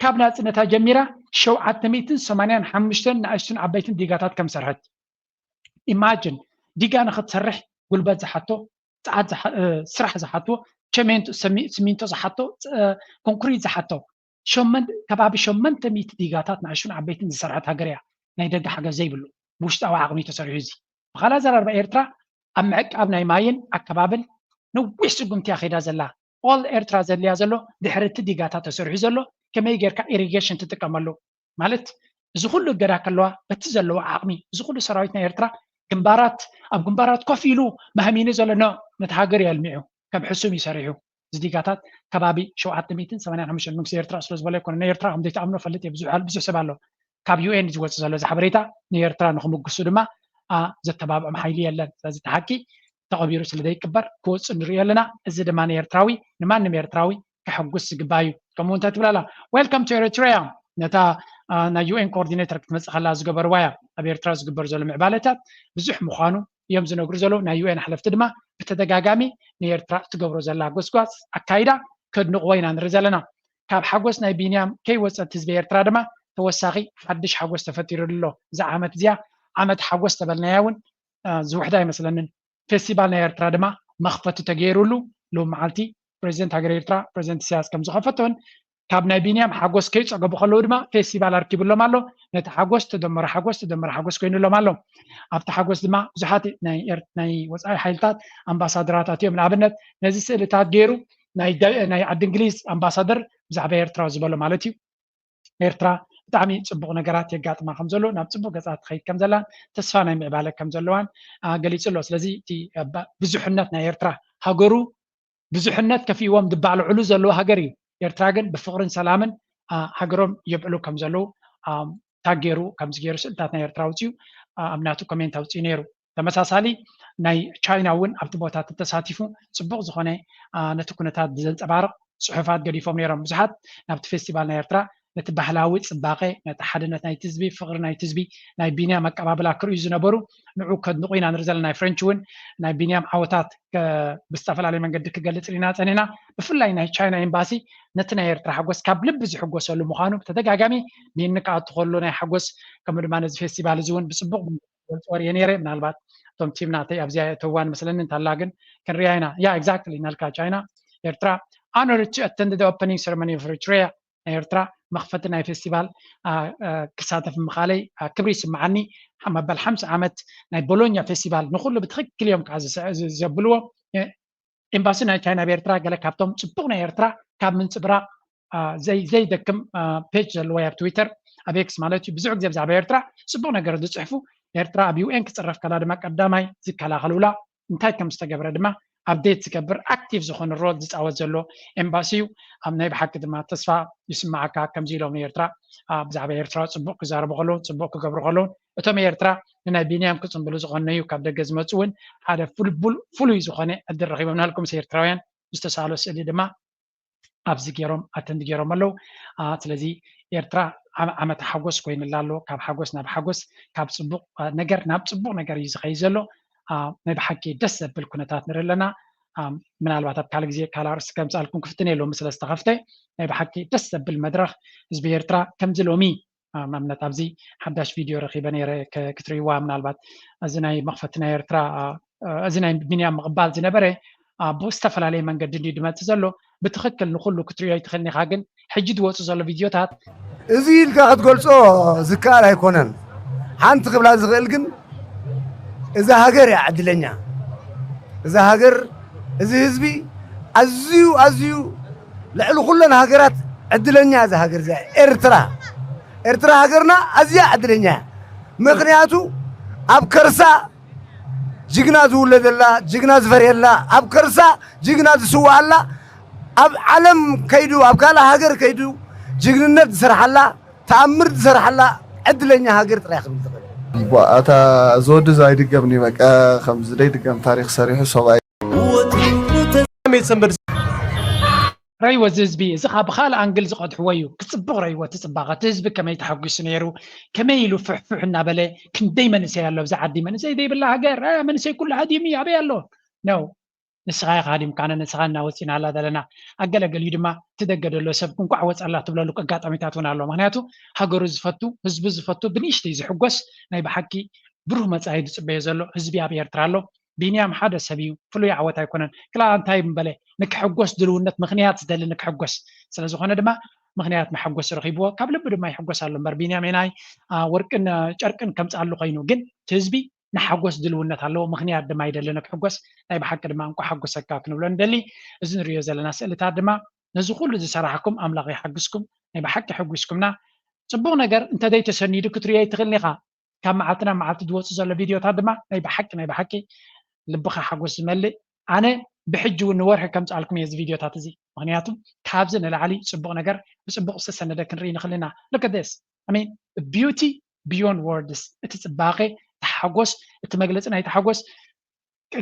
ካብ ናፅነታ ጀሚራ ሸውዓተ ሚእትን ሰማንያን ሓሙሽተን ንኣሽቱን ዓበይትን ዲጋታት ከም ሰርሐት imagine ዲጋ ንክትሰርሕ ጉልበት ዝሓቶ ፀዓት ስራሕ ዝሓትዎ ቸሜንቶ ስሚንቶ ዝሓቶ ኮንክሪት ዝሓቶ ከባቢ ሸመንተ ሚእቲ ዲጋታት ንኣሽቱን ዓበይትን ዝሰርሐት ሃገር እያ ናይ ደገ ሓገዝ ዘይብሉ ብውሽጣዊ ዓቕሚ ተሰሪሑ እዚ ብኻልእ ኣዘራርባ ኤርትራ ኣብ ምዕቃብ ናይ ማይን ኣከባብን ነዊሕ ስጉምቲ እያ ከይዳ ዘላ all ኤርትራ ዘድልያ ዘሎ ድሕሪ እቲ ዲጋታት ተሰሪሑ ዘሎ ከመይ ጌርካ ኢሪጌሽን ትጥቀመሉ ማለት እዚ ኩሉ እገዳ ከለዋ በቲ ዘለዎ ዓቕሚ እዚ ኩሉ ሰራዊት ናይ ኤርትራ ግንባራት ኣብ ግንባራት ኮፍ ኢሉ ማህሚኑ ዘሎ no ነቲ ሃገር እዩ ኣልሚዑ ከም ሕሱም እዩ ሰሪሑ እዚ ዲጋታት ከባቢ ሸውዓተ ሚእትን ሰማንያን ሓሙሽተን መንግስቲ ኤርትራ ስለ ዝበሎ ኣይኮነ። ንኤርትራ ከም ዘይትኣምኖ ፈልጥ እየ። ብዙሕ ብዙሕ ሰብ ኣሎ ካብ ዩ ኤን ዝወጽእ ዘሎ እዚ ሓበሬታ ንኤርትራ ንክምግሱ ድማ ዘተባብዖም ሓይሊ የለን። ስለዚ እቲ ሓቂ ተቐቢሩ ስለ ዘይቅበር ክወጽእ ንሪኦ ኣለና። እዚ ድማ ንኤርትራዊ ንማንም ኤርትራዊ ከሐጉስ ዝግባእ እዩ። ከምኡ እንታይ ትብላላ? Welcome to Eritrea። ነታ ናይ ዩ ኤን ኮኦርዲኔተር ክትመጽእ ከላ ዝገበርዋ እያ። ኣብ ኤርትራ ዝግበር ዘሎ ምዕባለታት ብዙሕ ምዃኑ እዮም ዝነግሩ ዘለዉ። ናይ ዩ ኤን ሓለፍቲ ድማ ብተደጋጋሚ ንኤርትራ እትገብሮ ዘላ ጎስጓስ ኣካይዳ ከድንቕዎ ኢና ንርኢ ዘለና። ካብ ሓጎስ ናይ ቢንያም ከይወጸት ህዝቢ ኤርትራ ድማ ተወሳኺ ሓድሽ ሓጎስ ተፈጢሩሉ ኣሎ። እዛ ዓመት እዚኣ ዓመት ሓጎስ ተበልናያ እውን ዝውሕድ ኣይመስለንን። ፌስቲቫል ናይ ኤርትራ ድማ መኽፈቲ ተገይሩሉ ሎም መዓልቲ ፕሬዚደንት ሃገር ኤርትራ ፕሬዚደንት ኢሳያስ ከም ዝኸፈቶን ካብ ናይ ቢንያም ሓጎስ ከይጸገቡ ከለዉ ድማ ፌስቲቫል ኣርኪብሎም ኣሎ። ነቲ ሓጎስ ተደመረ ሓጎስ ተደመረ ሓጎስ ኮይኑሎም ኣሎ። ኣብቲ ሓጎስ ድማ ብዙሓት ናይ ወፃኢ ሓይልታት ኣምባሳደራት ኣትዮም። ንኣብነት ነዚ ስእልታት ገይሩ ናይ ዓዲ እንግሊዝ ኣምባሳደር ብዛዕባ ኤርትራ ዝበሎ ማለት እዩ። ኤርትራ ብጣዕሚ ፅቡቕ ነገራት የጋጥማ ከም ዘሎ ናብ ፅቡቕ ገፃት ትኸይድ ከም ዘላን ተስፋ ናይ ምዕባለ ከም ዘለዋን ገሊፁ ኣሎ። ስለዚ እቲ ብዙሕነት ናይ ኤርትራ ሃገሩ ብዙሕነት ከፊእዎም ዝባልዕሉ ዘለዉ ሃገር እዩ። ኤርትራ ግን ብፍቕርን ሰላምን ሃገሮም የብዕሉ ከም ዘለዉ ታገይሩ ከምዚ ገይሩ ስእልታት ናይ ኤርትራ ኣውፅኡ ኣብ ናቱ ኮሜንት ኣውፅኡ ነይሩ። ተመሳሳሊ ናይ ቻይና እውን ኣብቲ ቦታ ተሳቲፉ ፅቡቕ ዝኾነ ነቲ ኩነታት ብዘንፀባርቕ ፅሑፋት ገዲፎም ነይሮም። ብዙሓት ናብቲ ፌስቲቫል ናይ ኤርትራ ነቲ ባህላዊ ፅባቐ፣ ነቲ ሓድነት ናይቲ ህዝቢ፣ ፍቕሪ ናይቲ ህዝቢ፣ ናይ ቢንያም ኣቀባብላ ክርእዩ ዝነበሩ ንዑ ከድንቑ ኢና ንርኢ ዘለና። ናይ ፍሬንች እውን ናይ ቢንያም ዓወታት ብዝተፈላለየ መንገዲ ክገልፅ ኢና ፀኒሕና። ብፍላይ ናይ ቻይና ኤምባሲ ነቲ ናይ ኤርትራ ሓጎስ ካብ ልቢ ዝሕጎሰሉ ምዃኑ ብተደጋጋሚ ቢኒ ክኣቱ ከሎ ናይ ሓጎስ ከምኡ ድማ ነዚ ፌስቲቫል እዚ እውን ብፅቡቕ ገልፅዎ ርየ ነይረ። ምናልባት እቶም ቲም ናተይ ኣብዚኣ የእተዋን መስለኒ እንታላ ግን ክንሪያ ኢና። ያ ኤግዛክትሊ እናልካ ቻይና ኤርትራ honored to attend the opening ceremony of Eritrea ናይ ኤርትራ መኽፈቲ ናይ ፌስቲቫል ክሳተፍ ምኻለይ ክብሪ ይስምዓኒ። መበል ሓምሳ ዓመት ናይ ቦሎኛ ፌስቲቫል ንኩሉ ብትኽክል እዮም ከዓ ዘብልዎ። ኤምባሲ ናይ ቻይና ኣብ ኤርትራ ገለ ካብቶም ፅቡቕ ናይ ኤርትራ ካብ ምንፅብራቕ ዘይደክም ፔጅ ዘለዎ ኣብ ትዊተር ኣብ ኤክስ ማለት እዩ። ብዙሕ ግዜ ብዛዕባ ኤርትራ ፅቡቕ ነገር ዝፅሕፉ ኤርትራ ኣብ ዩ ኤን ክፅረፍ ከላ ድማ ቀዳማይ ዝከላኸሉላ እንታይ ከም ዝተገብረ ድማ ኣፕዴት ዝገብር ኣክቲቭ ዝኾነ ሮል ዝፃወት ዘሎ ኤምባሲ እዩ። ኣብ ናይ ብሓቂ ድማ ተስፋ ይስማዓካ ከምዚ ኢሎም ንኤርትራ ብዛዕባ ኤርትራ ፅቡቕ ክዛረቡ ከለውን ፅቡቕ ክገብሩ ከለውን እቶም ኤርትራ ንናይ ቢንያም ክፅንብሉ ዝኾነዩ ካብ ደገ ዝመፁ እውን ሓደ ፍሉይ ዝኾነ ዕድል ረኺቦም ናልኩም ኤርትራውያን ዝተሳሎ ስእሊ ድማ ኣብዚ ገይሮም ኣተንድ ገይሮም ኣለዉ። ስለዚ ኤርትራ ዓመተ ሓጎስ ኮይንላ ኣሎ። ካብ ሓጎስ ናብ ሓጎስ ካብ ፅቡቕ ነገር ናብ ፅቡቕ ነገር እዩ ዝኸይ ዘሎ። ናይ ብሓቂ ደስ ዘብል ኩነታት ንርኢ ኣለና። ምናልባት ኣብ ካልእ ግዜ ካልእ ኣርእስቲ ከምፅኣልኩም ክፍትን የለዎም ስለ ዝተኸፍተ ናይ ብሓቂ ደስ ዘብል መድረኽ ህዝቢ ኤርትራ ከምዚ ሎሚ ኣብነት ኣብዚ ሓዳሽ ቪድዮ ረኺበ ነይረ ክትርእይዋ ምናልባት እዚ ናይ መኽፈቲ ናይ ኤርትራ እዚ ናይ ቢንያም ምቕባል ዝነበረ ብዝተፈላለየ መንገዲ እንዲ ድመፅእ ዘሎ ብትኽክል ንኩሉ ክትርእዮ ኣይትኽእልን ኢኻ ግን ሕጂ ዝወፁ ዘሎ ቪድዮታት እዚ ኢልካ ክትገልፆ ዝከኣል ኣይኮነን ሓንቲ ክብላ ዝኽእል ግን እዛ ሃገር እያ ዕድለኛ እዛ ሃገር እዚ ህዝቢ ኣዝዩ ኣዝዩ ልዕሊ ኩለን ሃገራት ዕድለኛ እዛ ሃገር እዚኣ ኤርትራ ኤርትራ ሃገርና ኣዝያ ዕድለኛ እያ ምኽንያቱ ኣብ ከርሳ ጅግና ዝውለደላ ጅግና ዝፈርየላ ኣብ ከርሳ ጅግና ዝስዋኣላ ኣብ ዓለም ከይዱ ኣብ ካልእ ሃገር ከይዱ ጅግንነት ዝሰርሓላ ተኣምር ዝሰርሓላ ዕድለኛ ሃገር ጥራይ ክብል ዝኽእል ኣታ እዚ ወዲ እዚ ኣይድገምኒ በቃ ከምዚ ደይድገም ታሪክ ሰሪሑ ሰብኣይ ረይዎ እዚ ህዝቢ እዚ ካብ ብካልእ ኣንግል ዝቐድሕዎ እዩ ክፅብቕ ረይዎ እቲ ፅባቐ እቲ ህዝቢ ከመይ ተሓጒሱ ነይሩ ከመይ ኢሉ ፍሕፍሕ እናበለ ክንደይ መንእሰይ ኣሎ ብዛ ዓዲ መንእሰይ ዘይብላ ሃገር መንእሰይ ኩሉ ሃዲሙ ኣበይ ኣሎ ነው ንስኻ ኢኻ ሃዲምካነ ንስኻ እናወፂና ኣላ ዘለና ኣገለገሊኡ ድማ እቲ ደገ ደሎ ሰብ እንኳዕ ወፃላ ትብለሉ ኣጋጣሚታት እውን ኣሎ ምክንያቱ ሃገሩ ዝፈቱ ህዝቡ ዝፈቱ ብንእሽተይ ዝሕጎስ ናይ ብሓቂ ብሩህ መፃኢ ዝፅበዮ ዘሎ ህዝቢ ኣብ ኤርትራ ኣሎ ቢንያም ሓደ ሰብ እዩ ፍሉይ ዓወት ኣይኮነን ክላ እንታይ ምበለ ንክሕጎስ ድልውነት ምክንያት ዝደሊ ንክሕጎስ ስለዝኾነ ድማ ምክንያት መሐጎሲ ረኺብዎ ካብ ልቢ ድማ ይሕጎስ ኣሎ እምበር ቢንያም ናይ ወርቅን ጨርቅን ከምፅኣሉ ኮይኑ ግን እቲ ህዝቢ ንሓጎስ ድልውነት ኣለዎ ምክንያት ድማ ይደሊ ንክሕጎስ ናይ ብሓቂ ድማ እንኳ ሓጎሰካ ክንብሎ ንደሊ እዚ ንሪኦ ዘለና ስእልታት ድማ ነዚ ኩሉ ዝሰራሕኩም ኣምላኽ ይሓግዝኩም ናይ ብሓቂ ሕጒስኩምና ፅቡቕ ነገር እንተዘይተሰኒዱ ክትሪኦ ይትኽእል ኢኻ ካብ መዓልቲ ናብ መዓልቲ ዝወፁ ዘሎ ቪድዮታት ድማ ናይ ብሓቂ ናይ ብሓቂ ልብኻ ሓጎስ ዝመልእ ኣነ ብሕጂ እውን ንወርሒ ከምፅኣልኩም እየ እዚ ቪድዮታት እዚ። ምክንያቱ ካብዚ ንላዕሊ ፅቡቕ ነገር ብፅቡቕ ዝተሰነደ ክንርኢ ንኽእል ኢና። Look at this. I mean, beauty beyond words. እቲ ፅባቐ፣ እቲ ሓጎስ፣ እቲ መግለፂ ናይቲ ሓጎስ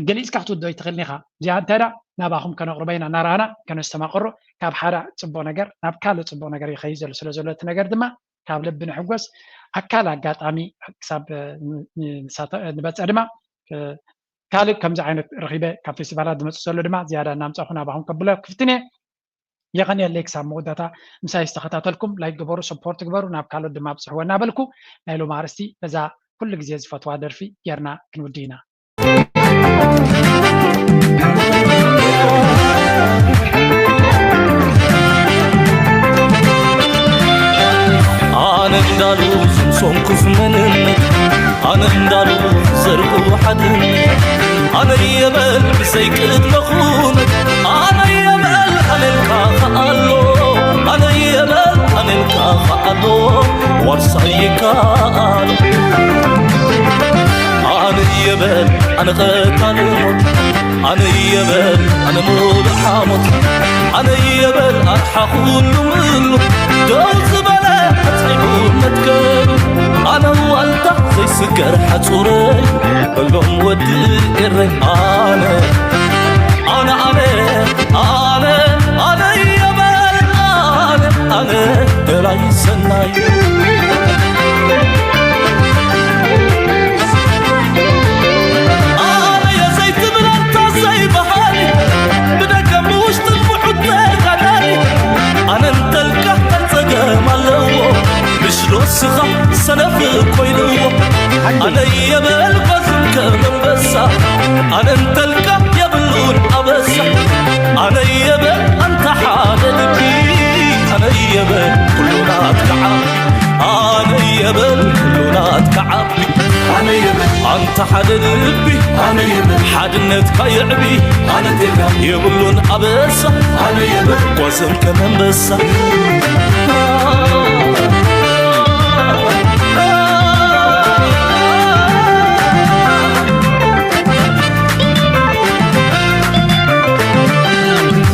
ገሊፅካ ክትውዶ ኣይትኽእልን ኢኻ። እዚኣ እንታይ ዳ ናባኹም ከነቕርቦ ኢና እናረኣና ከነስተማቕሮ፣ ካብ ሓደ ፅቡቕ ነገር ናብ ካልእ ፅቡቕ ነገር ይኸይድ ዘሎ ስለ ዘሎ፣ እቲ ነገር ድማ ካብ ልቢ ንሕጎስ። ኣካል ኣጋጣሚ ክሳብ ንበፅሕ ድማ ካልእ ከምዚ ዓይነት ረኺበ ካብ ፌስቲቫላት ዝመፅእ ዘሎ ድማ ዝያዳ እናምፃኹ ናባኹም ከብሎ ክፍትን እየ። የቐንየለይ ክሳብ መወዳእታ ምሳይ ዝተኸታተልኩም። ላይክ ግበሩ፣ ሰፖርት ግበሩ፣ ናብ ካልኦት ድማ ኣብፅሕዎ እናበልኩ፣ ናይ ሎም ኣርእስቲ በዛ ኩሉ ግዜ ዝፈትዋ ደርፊ ጌርና ክንውዲ ኢና። ኣነ እንዳሉ ዝምሶንኩስ መንነት፣ ኣነ እንዳሉ ዘርኡ ሓድነት፣ ኣነ የበል ብዘይ ቅድመ ኩነት፣ ኣነ የበል ኣነልካ ከኣሎ፣ ኣነ የበል ኣነልካ ከኣሎ፣ ዋርሳይ ይከኣሎ። ኣነ የበል ኣነ ቀታሊ ሞት፣ ኣነ የበል ኣነ ሙሉእ ሓሞት፣ ኣነ የበል ኣርሓ ኩሉ ምሉ፣ ደው ዝበለ ኣጽኒዑ መትከሉ፣ ኣነ ዋልታ ዘይስገር ሓጹረይ፣ በሎም ወዲ ኤረይ። ኣነ ኣነ ኣነ ኣነ ኣነ የበል ኣነ ኣነ ደላይ ሰናይ። ኣነ የዘይትብል ኣንታ ዘይበሃሊ፣ ብደገ ብውሽጥን ብሑት ተጋዳሊ። ኣነ እንተልካ እንታይ ጸገም ኣለዎ፣ ብሽሎ ስኻ ሰነፍ ኮይንዎ። ኣነ የበል ጓዝም ከም ኣንበሳ፣ ኣነ እንተልካ የብሉን ኣበሳ። ኣነ የበል ኣንታ ሓደ ልቢ፣ ኣነ የበል ኩሉ ናትካ ዓቢ። ኣነ የበል ኩሉ ናትካ ዓቢ። ኣነ የበል ኣንታ ሓደ ልቢ፣ ኣነ የበል ሓድነትካ የዕቢ። ኣነ ቴጋ የብሉን ኣበሳ፣ ኣነ የበል ጓዝም ከም ኣንበሳ።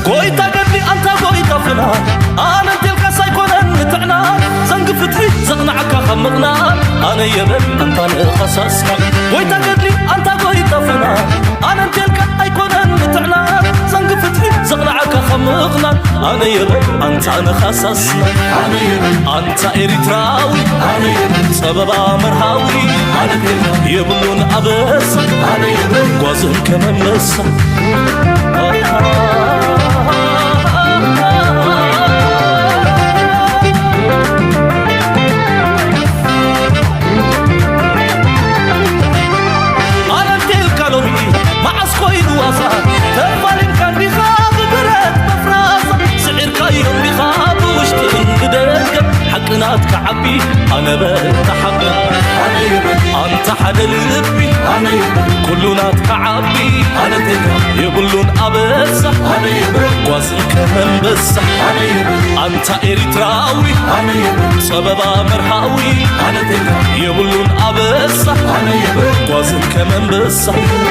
ጎይታ ገድሊ ኣንታ ጎይታ ፍና፣ ኣነ እንቴልካስ ኣይኮነን ምትዕና፣ ዘንጊ ፍትሒ ዘቕናዕካ ካብ ምቕናዕ፣ ኣነ የበል ኣንታ ንኸሳስካ። ጎይታ ገድሊ ኣንታ ጎይታ ፍና፣ ኣነ እንቴልካ ኣይኮነን ምትዕና፣ ዘንጊ ፍትሒ ዘቕናዕካ ካብ ምቕናዕ፣ ኣነ የበል ኣንታ ንኸሳስና። ኣነ የበል ኣንታ ኤሪትራዊ፣ ኣነ የበል ጸበባ መርሃዊ፣ ኣነ የበል የብሉን ኣበሳ፣ ኣነ የበል ጓዝም ከም ኣንበሳ። ኣነ እንቴልካ ሎሚ መዓስ ኮይኑ ዋዛ፣ ተፋሊምካ እንዲኻ ብብረት መፍራዛ፣ ስዒርካዮ እንዲኻ ብውሽጥን ብደገ፣ ሓቂ ናትካ ዓቢ ኣነ በል ተሓበን። ኣነ የበል ኣንታ ሓደ ልቢ፣ ኣነ የበል ኩሉ ናትካ ዓቢ፣ ኣነ ቴጋ የብሉን ኣበሳ፣ ኣነ የበል ጓዝም ከም ኣንበሳ። ኣነ የበል ኣንታ ኤሪትራዊ፣ ኣነ የበል ጸበባ መርሃዊ፣ ኣነ ቴጋ የብሉን ኣበሳ፣ ኣነ የበል ጓዝም ከም ኣንበሳ።